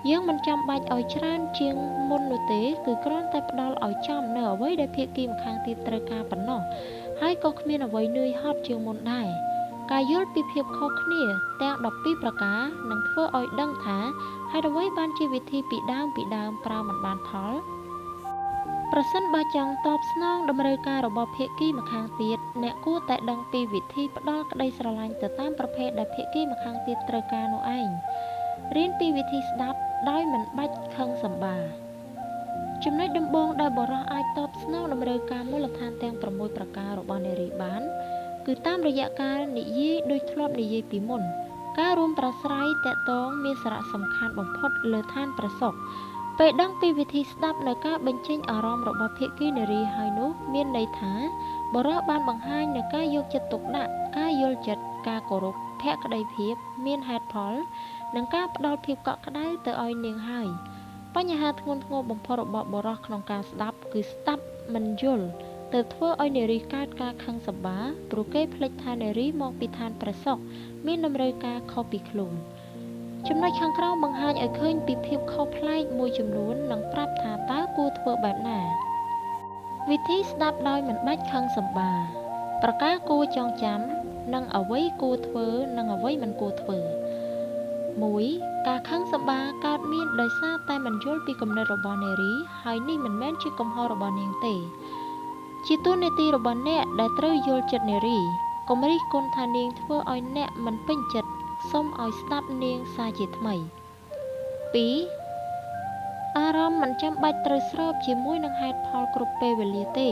យើងមិនចាំបាច់ឲ្យច្រើនជាងមុននោះទេគឺគ្រាន់តែផ្ដល់ឲ្យចំនៅអ្វីដែលភាគីម្ខាងទៀតត្រូវការប៉ុណ្ណោះហើយក៏គ្មានអ្វីនឿយហត់ជាងមុនដែរការយល់ពីភាពខុសគ្នាទាំង12ប្រការនឹងធ្វើឲ្យដឹងថាហេតុអ្វីបានជាវិធីពីដើមប្រើមិនបានផលប្រសិនបើចង់តបស្នងតម្រូវការរបស់ភាគីម្ខាងទៀតអ្នកគួរតែដឹងពីវិធីផ្ដល់ក្តីស្រឡាញ់ទៅតាមប្រភេទដែលភាគីម្ខាងទៀតត្រូវការនោះឯងរៀនពីវិធីស្ដាប់ដោយមិនបាច់ខឹងសម្បាចំណុចដំបូងដែលបុរសអាចតបស្នងតម្រូវការមូលដ្ឋានទាំង6ប្រការរបស់នារីបានគឺតាមរយៈការនិយាយដូចធ្លាប់និយាយពីមុនការរួមប្រាស្រ័យទាក់ទងមានសារៈសំខាន់បំផុតលើឋានប្រសុខពេលដឹងពីវិធីស្ដាប់នៅការបញ្ចេញអារម្មណ៍របស់ភាគីនារីហើយនោះមានន័យថាបុរសបានបង្ហាញនូវការយកចិត្តទុកដាក់ការយល់ចិត្តការគោរពភក្តីភាពមានហេតុផលនិងការផ្ដល់ភាពកក់ក្ដៅទៅឲ្យនាងហើយបញ្ហាធ្ងន់ធ្ងរបំផុតរបស់បុរសក្នុងការស្ដាប់គឺស្ដាប់មិនយល់ទើបធ្វើឲ្យនារីកើតការខឹងសម្បាព្រោះគេភ្លេចថានារីមកពីឋានព្រះសុខមានតម្រូវការខុសពីខ្លួនចំណុចខាងក្រោមបង្ហាញឲ្យឃើញពីភាពខុសប្លែកមួយចំនួននិងប្រាប់ថាតើគួរធ្វើបែបណាវិធីស្ដាប់ដោយមិនបាច់ខឹងសម្បាប្រការគួរចងចាំនិងអ្វីគួរធ្វើនិងអ្វីមិនគួរធ្វើ 1. ការខឹងសម្បារកើតមានដោយសារតែមិនយល់ពីគំនិតរបស់នារីហើយនេះមិនមែនជាកំហុសរបស់នាងទេជាតួនាទីរបស់អ្នកដែលត្រូវយល់ចិត្តនារីកុំរិះគន់ថានាងធ្វើឲ្យអ្នកមិនពេញចិត្តសូមឲ្យស្ដាប់នាងសាជាថ្មី2អារម្មណ៍មិនចាំបាច់ត្រូវស្របជាមួយនឹងហេតុផលគ្រប់ពេលវេលាទេ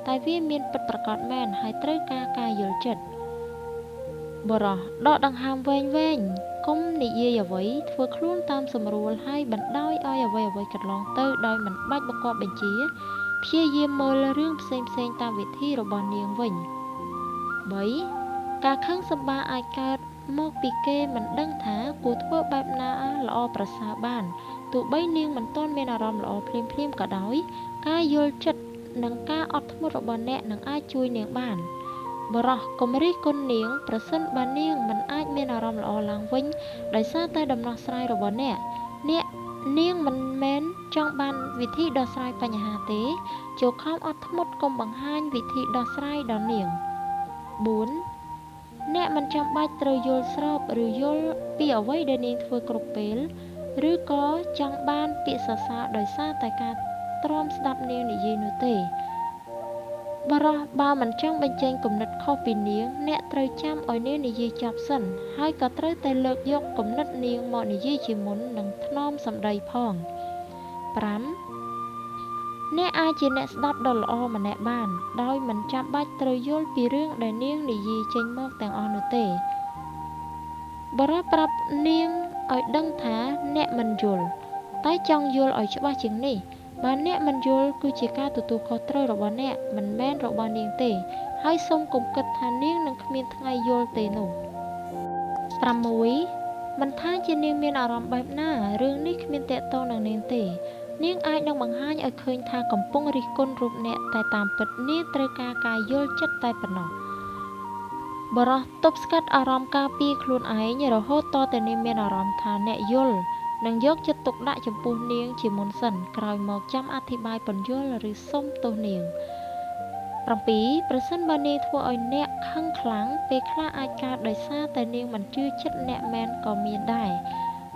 តែវាមានពិតប្រាកដមែនហើយត្រូវការការយល់ចិត្តបុរសដកដង្ហើមវែងៗកុំនិយាយអ្វីធ្វើខ្លួនតាមសម្រួលហើយបណ្ដោយឲ្យអ្វីៗកន្លងទៅដោយមិនបាច់បង្គាប់បញ្ជាព្យាយាមមើលរឿងផ្សេងៗតាមវិធីរបស់នាងវិញ3ការខឹងសម្បារអាចកើតមកពីគេមិនដឹងថាគួរធ្វើបែបណាល្អប្រសើរបានទោះបីនាងមិនទាន់មានអារម្មណ៍ល្អភ្លាមៗក៏ដោយការយល់ចិត្តនិងការអត់ធ្មត់របស់អ្នកនឹងអាចជួយនាងបានបុរសកុំរិះគន់នាងប្រសិនបើនាងមិនអាចមានអារម្មណ៍ល្អឡើងវិញដោយសារតែដំណោះស្រាយរបស់អ្នកនាងមិនមែនចង់បានវិធីដោះស្រាយបញ្ហាទេចូលខំអត់ធ្មត់កុំបង្ហាញវិធីដោះស្រាយដល់នាង4អ្នកមិនចាំបាច់ត្រូវយល់ស្របឬយល់ពីអ្វីដែលនាងធ្វើគ្រប់ពេលឬក៏ចង់បានពាក្យសរសើរដោយសារតែការទ្រាំស្ដាប់នាងនិយាយនោះទេបុរសបើមិនចង់បញ្ចេញគំនិតខុសពីនាងអ្នកត្រូវចាំឲ្យនាងនិយាយចប់សិនហើយក៏ត្រូវតែលើកយកគំនិតនាងមកនិយាយជាមុននិងថ្នមសម្ដីផង5អ្នកអាចជាអ្នកស្ដាប់ដ៏ល្អម្នាក់បានដោយមិនចាំបាច់ត្រូវយល់ពីរឿងដែលនាងនិយាយចេញមកទាំងអស់នោះទេបុរសប្រាប់នាងឲ្យដឹងថាអ្នកមិនយល់តែចង់យល់ឲ្យច្បាស់ជាងនេះបើអ្នកមិនយល់គឺជាការទទួលខុសត្រូវរបស់អ្នកមិនមែនរបស់នាងទេហើយសូមកុំគិតថានាងនឹងគ្មានថ្ងៃយល់ទេនោះ6មិនថាជានាងមានអារម្មណ៍បែបណារឿងនេះគ្មានទាក់ទងនឹងនាងទេនាងអាចនឹងបង្ហាញឲ្យឃើញថាកំពុងរិះគន់រូបអ្នកតែតាមពិតនាងត្រូវការការយល់ចិត្តតែប៉ុណ្ណោះបុរសទប់ស្កាត់អារម្មណ៍ការពារខ្លួនឯងរហូតតតែនាងមានអារម្មណ៍ថាអ្នកយល់និងយកចិត្តទុកដាក់ចំពោះនាងជាមុនសិនក្រោយមកចាំអធិប្បាយពន្យល់ឬសុំទោសនាង7ប្រសិនបើនាងធ្វើឲ្យអ្នកខឹងខ្លាំងពេលខ្លះអាចកើតដោយសារតែនាងមិនជឿចិត្តអ្នកមែនក៏មានដែរ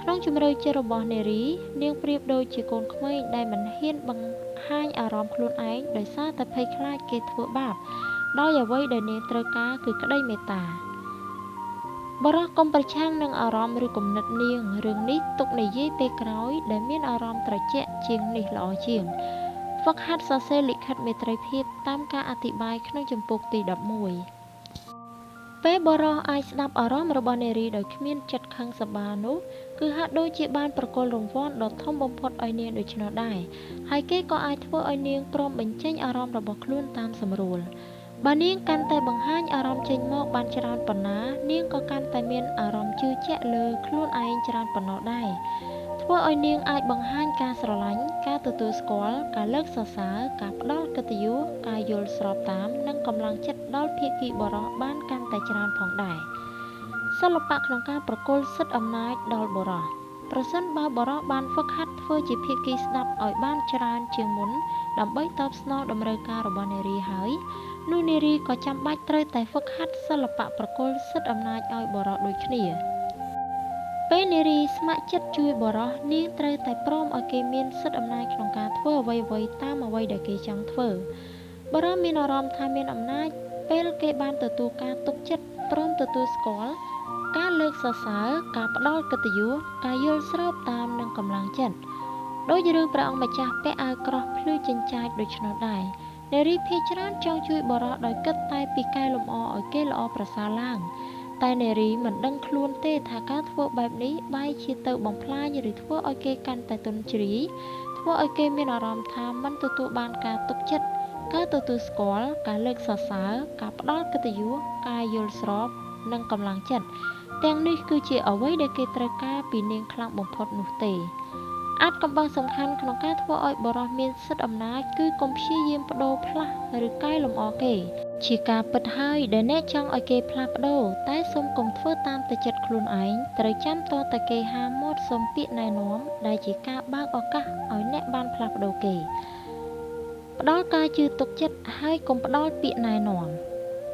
ក្នុងជំរឿចិត្តរបស់នារីនាងប្រៀបដូចជាកូនក្មេងដែលមិនហ៊ានបង្ហាញអារម្មណ៍ខ្លួនឯងដោយសារតែភ័យខ្លាចគេធ្វើបាបដោយអ្វីដែលនាងត្រូវការគឺក្តីមេត្តាបុរសកុំប្រឆាំងនឹងអារម្មណ៍ឬគំនិតនាងរឿងនេះទុកនិយាយពេលក្រោយដែលមានអារម្មណ៍ត្រជាក់ជាងនេះល្អជាងហ្វឹកហាត់សរសេរលិខិតមេត្រីភាពតាមការអធិប្បាយក្នុងជំពូកទី11ពេលបុរសអាចស្ដាប់អារម្មណ៍របស់នារីដោយគ្មានចិត្តខឹងសម្បារនោះគឺហាក់ដូចជាបានប្រគល់រង្វាន់ដ៏ធំបំផុតឲ្យនាងដូច្នោះដែរហើយគេក៏អាចធ្វើឲ្យនាងព្រមបញ្ចេញអារម្មណ៍របស់ខ្លួនតាមសម្រួលបើនាងកាន់តែបង្ហាញអារម្មណ៍ចេញមកបានច្រើនប៉ុណ្ណានាងក៏កាន់តែមានអារម្មណ៍ជឿជាក់លើខ្លួនឯងច្រើនប៉ុណ្ណោះដែរធ្វើឲ្យនាងអាចបង្ហាញការស្រឡាញ់ការទទួលស្គាល់ការលើកសរសើរការផ្ដល់កិត្តិយសការយល់ស្របតាមនិងកម្លាំងចិត្តដល់ភាគីបុរសបានកាន់តែច្រើនផងដែរសិល្បៈក្នុងការប្រគល់សិទ្ធិអំណាចដល់បុរសប្រសិនបើបុរសបានហ្វឹកហាត់ធ្វើជាភាគីស្ដាប់ឲ្យបានច្រើនជាងមុនដើម្បីតបស្នងតម្រូវការរបស់នារីហើយនោះនារីក៏ចាំបាច់ត្រូវតែហ្វឹកហាត់សិល្បៈប្រគល់សិទ្ធិអំណាចឲ្យបុរសដូចគ្នាពេលនារីស្ម័គ្រចិត្តជួយបុរសនាងត្រូវតែព្រមឲ្យគេមានសិទ្ធិអំណាចក្នុងការធ្វើអ្វីៗតាមអ្វីដែលគេចង់ធ្វើបុរសមានអារម្មណ៍ថាមានអំណាចពេលគេបានទទួលការទុកចិត្តព្រមទទួលស្គាល់ការលើកសរសើរការផ្ដល់កិត្តិយសការយល់ស្របតាមនិងកម្លាំងចិត្តដោយរឿងព្រះអង្គម្ចាស់ពាក់អាវក្រោះភ្លឺចិញ្ចាចដូច្នោះដែរនារីភាគច្រើនចង់ជួយបុរសដោយគិតតែពីកែលម្អឲ្យគេល្អប្រសើរឡើងតែនារីមិនដឹងខ្លួនទេថាការធ្វើបែបនេះបែរជាទៅបំផ្លាញឬធ្វើឲ្យគេកាន់តែទន់ជ្រាយធ្វើឲ្យគេមានអារម្មណ៍ថាមិនទទួលបានការទុកចិត្តការទទួលស្គាល់ការលើកសរសើរការផ្ដល់កិត្តិយសការយល់ស្របនិងកម្លាំងចិត្តទាំងនេះគឺជាអ្វីដែលគេត្រូវការពីនាងខ្លាំងបំផុតនោះទេអាចកំបាំងសំខាន់ក្នុងការធ្វើឲ្យបុរសមានសិទ្ធិអំណាចគឺកុំព្យាយាមប្ដូរផ្លាស់ឬកែលម្អគេជាការពិតហើយដែលអ្នកចង់ឲ្យគេផ្លាស់ប្ដូរតែសូមកុំធ្វើតាមតែចិត្តខ្លួនឯងត្រូវចាំតតែគេហាមាត់សុំពាក្យណែនាំដែលជាការបើកឱកាសឲ្យអ្នកបានផ្លាស់ប្ដូរគេផ្ដល់ការជឿទុកចិត្តហើយកុំផ្ដល់ពាក្យណែនាំ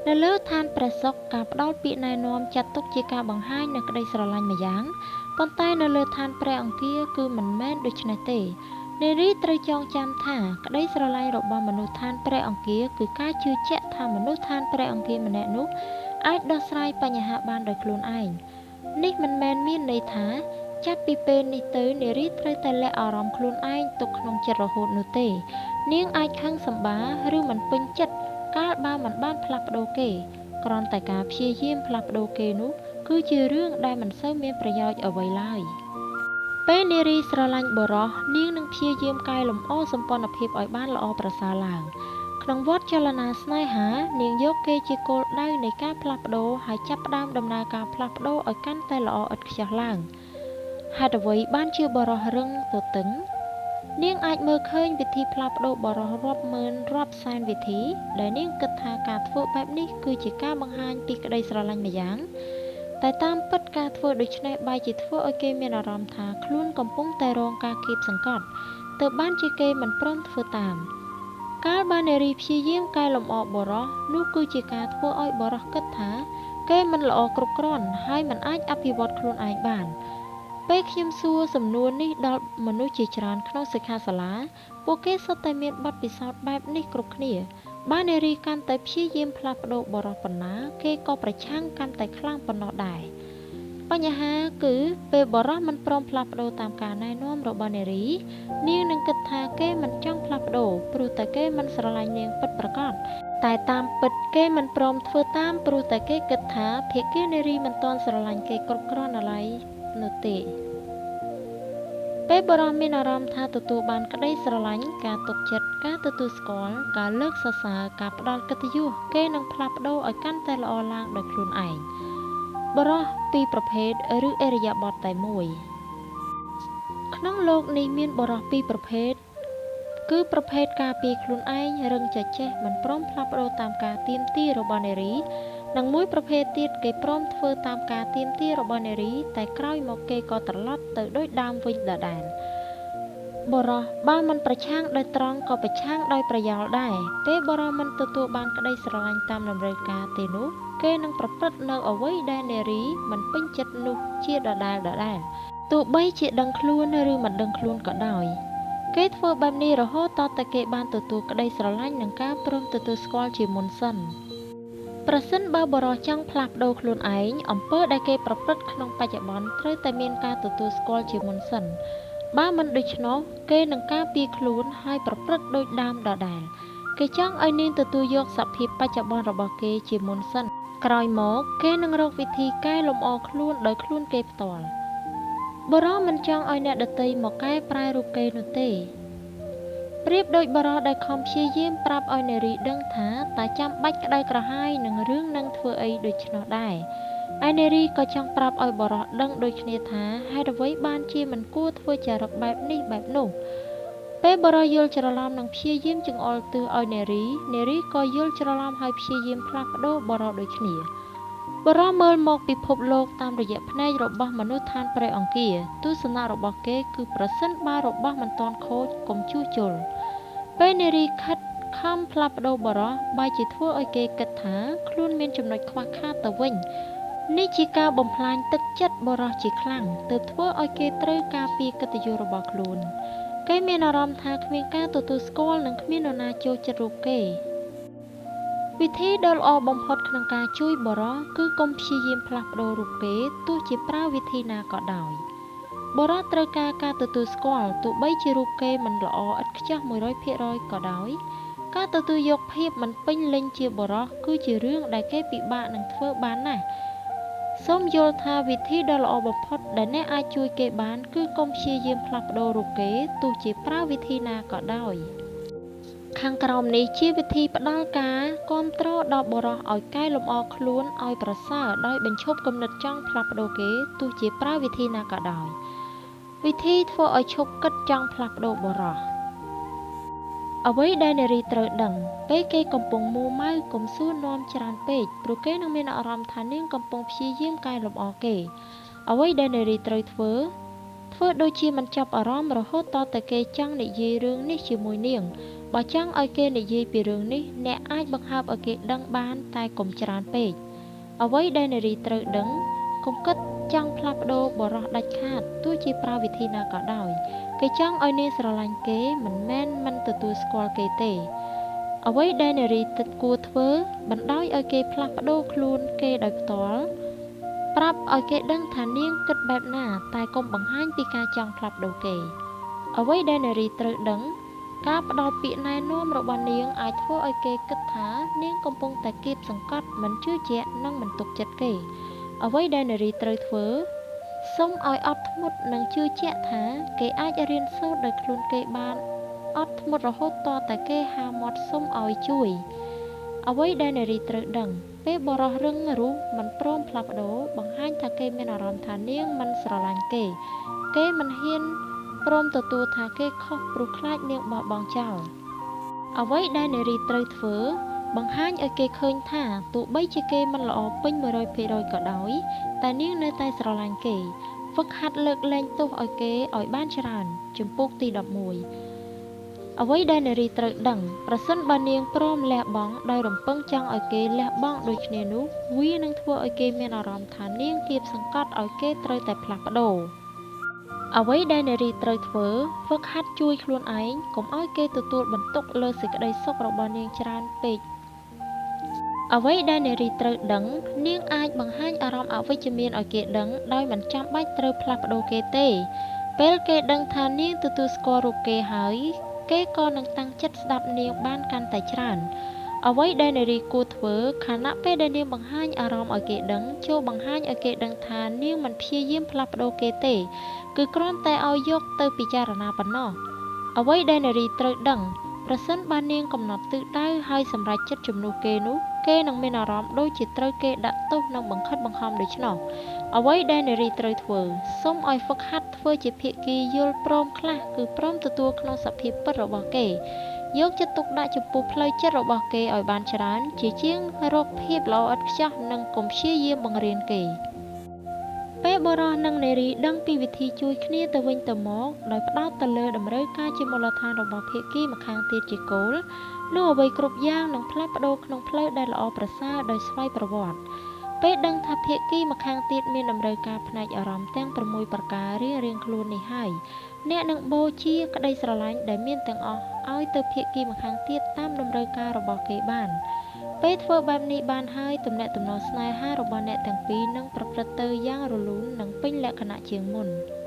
នៅលើឋានព្រះសុក្រការផ្ដល់ពាក្យណែនាំចាត់ទុកជាការបង្ហាញនូវក្តីស្រឡាញ់ម្យ៉ាង ប៉ុន្តែនៅលើឋានព្រះអង្គារគឺមិនមែនដូច្នេះទេនារីត្រូវចងចាំថាក្តីស្រឡាញ់របស់មនុស្សឋានព្រះអង្គារគឺការជឿជាក់ថាមនុស្សឋានព្រះអង្គារម្នាក់នោះអាចដោះស្រាយបញ្ហាបានដោយខ្លួនឯងនេះមិនមែនមានន័យថាចាប់ពីពេលនេះទៅនារីត្រូវតែលាក់អារម្មណ៍ខ្លួនឯងទុកក្នុងចិត្តរហូតនោះទេនាងអាចខឹងសម្បារឬមិនពេញចិត្តកាលបើមិនបានផ្លាស់ប្ដូរគេគ្រាន់តែការព្យាយាមផ្លាស់ប្ដូរគេនោះគឺជារឿងដែលមិនសូវមានប្រយោជន៍អ្វីឡើយពេលនារីស្រឡាញ់បុរសនាងនឹងព្យាយាមកែលម្អសម្ព័ន្ធភាពឲ្យបានល្អប្រសើរឡើងក្នុងវដ្តចលនាស្នេហានាងយកគេជាគោលដៅនៃការផ្លាស់ប្ដូរហើយចាប់ផ្ដើមដំណើរការផ្លាស់ប្ដូរឲ្យកាន់តែល្អឥតខ្ចោះឡើងហេតុអ្វីបានជាបុរសរឹងទទឹងនាងអាចមើលឃើញវិធីផ្លាស់ប្ដូរបុរសរាប់ម៉ឺនរាប់សែនវិធីដែលនាងគិតថាការធ្វើបែបនេះគឺជាការបង្ហាញពីក្តីស្រឡាញ់ម្យ៉ាងតែតាមពិតការធ្វើដូច្នេះបែរជាធ្វើឲ្យគេមានអារម្មណ៍ថាខ្លួនកំពុងតែរងការគាបសង្កត់ទើបបានជាគេមិនព្រមធ្វើតាមកាលបើនារីព្យាយាមកែលម្អបុរសនោះគឺជាការធ្វើឲ្យបុរសគិតថាគេមិនល្អគ្រប់គ្រាន់ហើយមិនអាចអភិវឌ្ឍខ្លួនឯងបានពេលខ្ញុំសួរសំណួរនេះដល់មនុស្សជាច្រើនក្នុងសិក្ខាសាលាពួកគេសុទ្ធតែមានបទពិសោធន៍បែបនេះគ្រប់គ្នាបើនារីកាន់តែព្យាយាមផ្លាស់ប្ដូរបុរសប៉ុណ្ណាគេក៏ប្រឆាំងកាន់តែខ្លាំងប៉ុណ្ណោះដែរបញ្ហាគឺពេលបុរសមិនព្រមផ្លាស់ប្ដូរតាមការណែនាំរបស់នារីនាងនឹងគិតថាគេមិនចង់ផ្លាស់ប្ដូរព្រោះតែគេមិនស្រឡាញ់នាងពិតប្រាកដតែតាមពិតគេមិនព្រមធ្វើតាមព្រោះតែគេគិតថាភាគីនារីមិនទាន់ស្រឡាញ់គេគ្រប់គ្រាន់ឡើយនោះទេពេលបុរសមានអារម្មណ៍ថាទទួលបានក្តីស្រឡាញ់ការទុកចិត្តការទទួលស្គាល់ការលើកសរសើរការផ្ដល់កិត្តិយសគេនឹងផ្លាស់ប្ដូរឲ្យកាន់តែល្អឡើងដោយខ្លួនឯងបុរសពីរប្រភេទឬឥរិយាបថតែមួយក្នុងលោកនេះមានបុរសពីរប្រភេទគឺប្រភេទការពារខ្លួនឯងរឹងចេះចេះមិនព្រមផ្លាស់ប្ដូរតាមការទាមទាររបស់នារីនិងមួយប្រភេទទៀតគេព្រមធ្វើតាមការទាមទាររបស់នារីតែក្រោយមកគេក៏ត្រឡប់ទៅដូចដើមវិញដដែលបុរសបើមិនប្រឆាំងដោយត្រង់ក៏ប្រឆាំងដោយប្រយោលដែរពេលបុរសមិនទទួលបានក្តីស្រឡាញ់តាមតម្រូវការទេនោះគេនឹងប្រព្រឹត្តនៅអ្វីដែលនារីមិនពេញចិត្តនោះជាដដែលៗទោះបីជាដឹងខ្លួនឬមិនដឹងខ្លួនក៏ដោយគេធ្វើបែបនេះរហូតតតែគេបានទទួលក្តីស្រឡាញ់និងការព្រមទទួលស្គាល់ជាមុនសិនប្រសិនបើបុរសចង់ផ្លាស់ប្ដូរខ្លួនឯងអំពើដែលគេប្រព្រឹត្តក្នុងបច្ចុប្បន្នត្រូវតែមានការទទួលស្គាល់ជាមុនសិនបើមិនដូច្នោះគេនឹងការពារខ្លួនហើយប្រព្រឹត្តដូចដើមដដែលគេចង់ឲ្យនាងទទួលយកសភាពបច្ចុប្បន្នរបស់គេជាមុនសិនក្រោយមកគេនឹងរកវិធីកែលម្អខ្លួនដោយខ្លួនគេផ្ទាល់បុរសមិនចង់ឲ្យអ្នកដទៃមកកែប្រែរូបគេនោះទេប្រៀបដូចបុរសដែលខំព្យាយាមប្រាប់ឲ្យនារីដឹងថាតើចាំបាច់ក្តៅក្រហាយនឹងរឿងនឹងធ្វើអីដូច្នោះដែរឯនារីក៏ចង់ប្រាប់ឲ្យបុរសដឹងដូចគ្នាថាហេតុអ្វីបានជាមិនគួរធ្វើចរិតបែបនេះបែបនោះពេលបុរសយល់ច្រឡំនិងព្យាយាមចង្អុលទិសឲ្យនារីនារីក៏យល់ច្រឡំហើយព្យាយាមផ្លាស់ប្ដូរបុរសដូចគ្នាបុរសមើលមកពិភពលោកតាមរយៈភ្នែករបស់មនុស្សឋានព្រះអង្គារទស្សនៈរបស់គេគឺប្រសិនបើរបស់មិនទាន់ខូចកុំជួសជុលពេលនារីខិតខំផ្លាស់ប្ដូរបុរសបែរជាធ្វើឲ្យគេគិតថាខ្លួនមានចំណុចខ្វះខាតទៅវិញនេះជាការបំផ្លាញទឹកចិត្តបុរសជាខ្លាំងទើបធ្វើឲ្យគេត្រូវការពារកិត្តិយសរបស់ខ្លួនគេមានអារម្មណ៍ថាគ្មានការទទួលស្គាល់និងគ្មាននរណាចូលចិត្តរូបគេវិធីដ៏ល្អបំផុតក្នុងការជួយបុរសគឺកុំព្យាយាមផ្លាស់ប្ដូររូបគេទោះជាប្រើវិធីណាក៏ដោយបុរសត្រូវការការទទួលស្គាល់ទោះបីជារូបគេមិនល្អឥតខ្ចោះ 100% ក៏ដោយការទទួលយកភាពមិនពេញលេញជាបុរសគឺជារឿងដែលគេពិបាកនឹងធ្វើបានណាស់សូមយល់ថាវិធីដ៏ល្អបំផុតដែលអ្នកអាចជួយគេបានគឺកុំព្យាយាមផ្លាស់ប្ដូររូបគេទោះជាប្រើវិធីណាក៏ដោយខាងក្រោមនេះជាវិធីផ្ដល់ការគាំទ្រដល់បុរសឲ្យកែលម្អខ្លួនឲ្យប្រសើរដោយបញ្ឈប់គំនិតចង់ផ្លាស់ប្ដូរគេទោះជាប្រើវិធីណាក៏ដោយវិធីធ្វើឲ្យឈប់គិតចង់ផ្លាស់ប្ដូរបុរសអ្វីដែលនារីត្រូវដឹងពេលគេកំពុងមួម៉ៅកុំសួរនាំច្រើនពេកព្រោះគេនឹងមានអារម្មណ៍ថានាងកំពុងព្យាយាមកែលម្អគេអ្វីដែលនារីត្រូវធ្វើធ្វើដូចជាមិនចាប់អារម្មណ៍រហូតតតែគេចង់និយាយរឿងនេះជាមួយនាងបើចង់ឲ្យគេនិយាយពីរឿងនេះអ្នកអាចបង្ហើបឲ្យគេដឹងបានតែកុំច្រើនពេកអ្វីដែលនារីត្រូវដឹងកុំគិត ចង់ផ្លាស់ប្ដូរបុរសដាច់ខាតទោះជាប្រើវិធីណាក៏ដោយគេចង់ឲ្យនាងស្រឡាញ់គេមិនមែនមិនទទួលស្គាល់គេទេអ្វីដែលនារីទឹកគួរធ្វើបណ្ដោយឲ្យគេផ្លាស់ប្ដូរខ្លួនគេដោយផ្ទាល់ប្រាប់ឲ្យគេដឹងថានាងគិតបែបណាតែកុំបង្ហាញពីការចង់ផ្លាស់ប្ដូរគេអ្វីដែលនារីត្រូវដឹងការផ្ដល់ពាក្យណែនាំរបស់នាងអាចធ្វើឲ្យគេគិតថានាងកំពុងតែគៀបសង្កត់មិនជឿជាក់និងមិនទុកចិត្តគេអ្វីដែលនារីត្រូវធ្វើសូមឲ្យអត់ធ្មត់និងជឿជាក់ថាគេអាចរៀនសូត្រដោយខ្លួនគេបានអត់ធ្មត់រហូតតតែគេហាមាត់សុំឲ្យជួយអ្វីដែលនារីត្រូវដឹងពេលបុរសរឹងរូសមិនព្រមផ្លាស់ប្ដូរបង្ហាញថាគេមានអារម្មណ៍ថានាងមិនស្រឡាញ់គេគេមិនហ៊ានព្រមទទួលថាគេខុសព្រោះខ្លាចនាងបោះបង់ចោលអ្វីដែលនារីត្រូវធ្វើបង្ហាញឲ្យគេឃើញថាទោះបីជាគេមិនល្អពេញ 100% ក៏ដោយតែនាងនៅតែស្រឡាញ់គេហ្វឹកហាត់លើកលែងទោសឲ្យគេឲ្យបានច្រើនចំពោះទី11អ្វីដែលនារីត្រូវដឹងប្រសិនបើនាងព្រមលះបង់ដោយរំពឹងចង់ឲ្យគេលះបង់ដូចគ្នានោះវានឹងធ្វើឲ្យគេមានអារម្មណ៍ថានាងគៀបសង្កត់ឲ្យគេត្រូវតែផ្លាស់ប្ដូរអ្វីដែលនារីត្រូវធ្វើហ្វឹកហាត់ជួយខ្លួនឯងកុំឲ្យគេទទួលបន្ទុកលើសេចក្តីសុខរបស់នាងច្រើនពេកអ្វីដែលនារីត្រូវដឹងនាងអាចបង្ហាញអារម្មណ៍អវិជ្ជមានឲ្យគេដឹងដោយមិនចាំបាច់ត្រូវផ្លាស់ប្ដូរគេទេពេលគេដឹងថានាងទទួលស្គាល់រូបគេហើយគេក៏នឹងតាំងចិត្តស្ដាប់នាងបានកាន់តែច្រើនអ្វីដែលនារីគួរធ្វើខណៈពេលដែលនាងបង្ហាញអារម្មណ៍ឲ្យគេដឹងចូលបង្ហាញឲ្យគេដឹងថានាងមិនព្យាយាមផ្លាស់ប្ដូរគេទេគឺគ្រាន់តែឲ្យយកទៅពិចារណាប៉ុណ្ណោះអ្វីដែលនារីត្រូវដឹងប្រសិនបើនាងកំណត់ទិសដៅហើយសម្រេចចិត្តជំនួសគេនោះគេនឹងមានអារម្មណ៍ដូចជាត្រូវគេដាក់ទោសនិងបង្ខិតបង្ខំដូច្នោះអ្វីដែលនារីត្រូវធ្វើសូមឲ្យហ្វឹកហាត់ធ្វើជាភាគីយល់ព្រមខ្លះគឺព្រមទទួលក្នុងសភាពពិតរបស់គេយកចិត្តទុកដាក់ចំពោះផ្លូវចិត្តរបស់គេឲ្យបានច្រើនជាជាងរកភាពល្អឥតខ្ចោះនិងកុំព្យាយាមបង្រៀនគេពេលបុរសនិងនារីដឹងពីវិធីជួយគ្នាទៅវិញទៅមកដោយផ្ដោតទៅលើតម្រូវការជាមូលដ្ឋានរបស់ភាគីម្ខាងទៀតជាគោលនោះអ្វីគ្រប់យ៉ាងនឹងផ្លាស់ប្ដូរក្នុងផ្លូវដែលល្អប្រសើរដោយស្វ័យប្រវត្តិពេលដឹងថាភាគីម្ខាងទៀតមានតម្រូវការផ្នែកអារម្មណ៍ទាំង6ប្រការរៀងៗខ្លួននេះហើយអ្នកនឹងបូជាក្តីស្រឡាញ់ដែលមានទាំងអស់ឲ្យទៅភាគីម្ខាងទៀតតាមតម្រូវការរបស់គេបានពេលធ្វើបែបនេះបានហើយទំនាក់ទំនងស្នេហារបស់អ្នកទាំងពីរនឹងប្រព្រឹត្តទៅយ៉ាងរលូននិងពេញលក្ខណៈជាងមុន។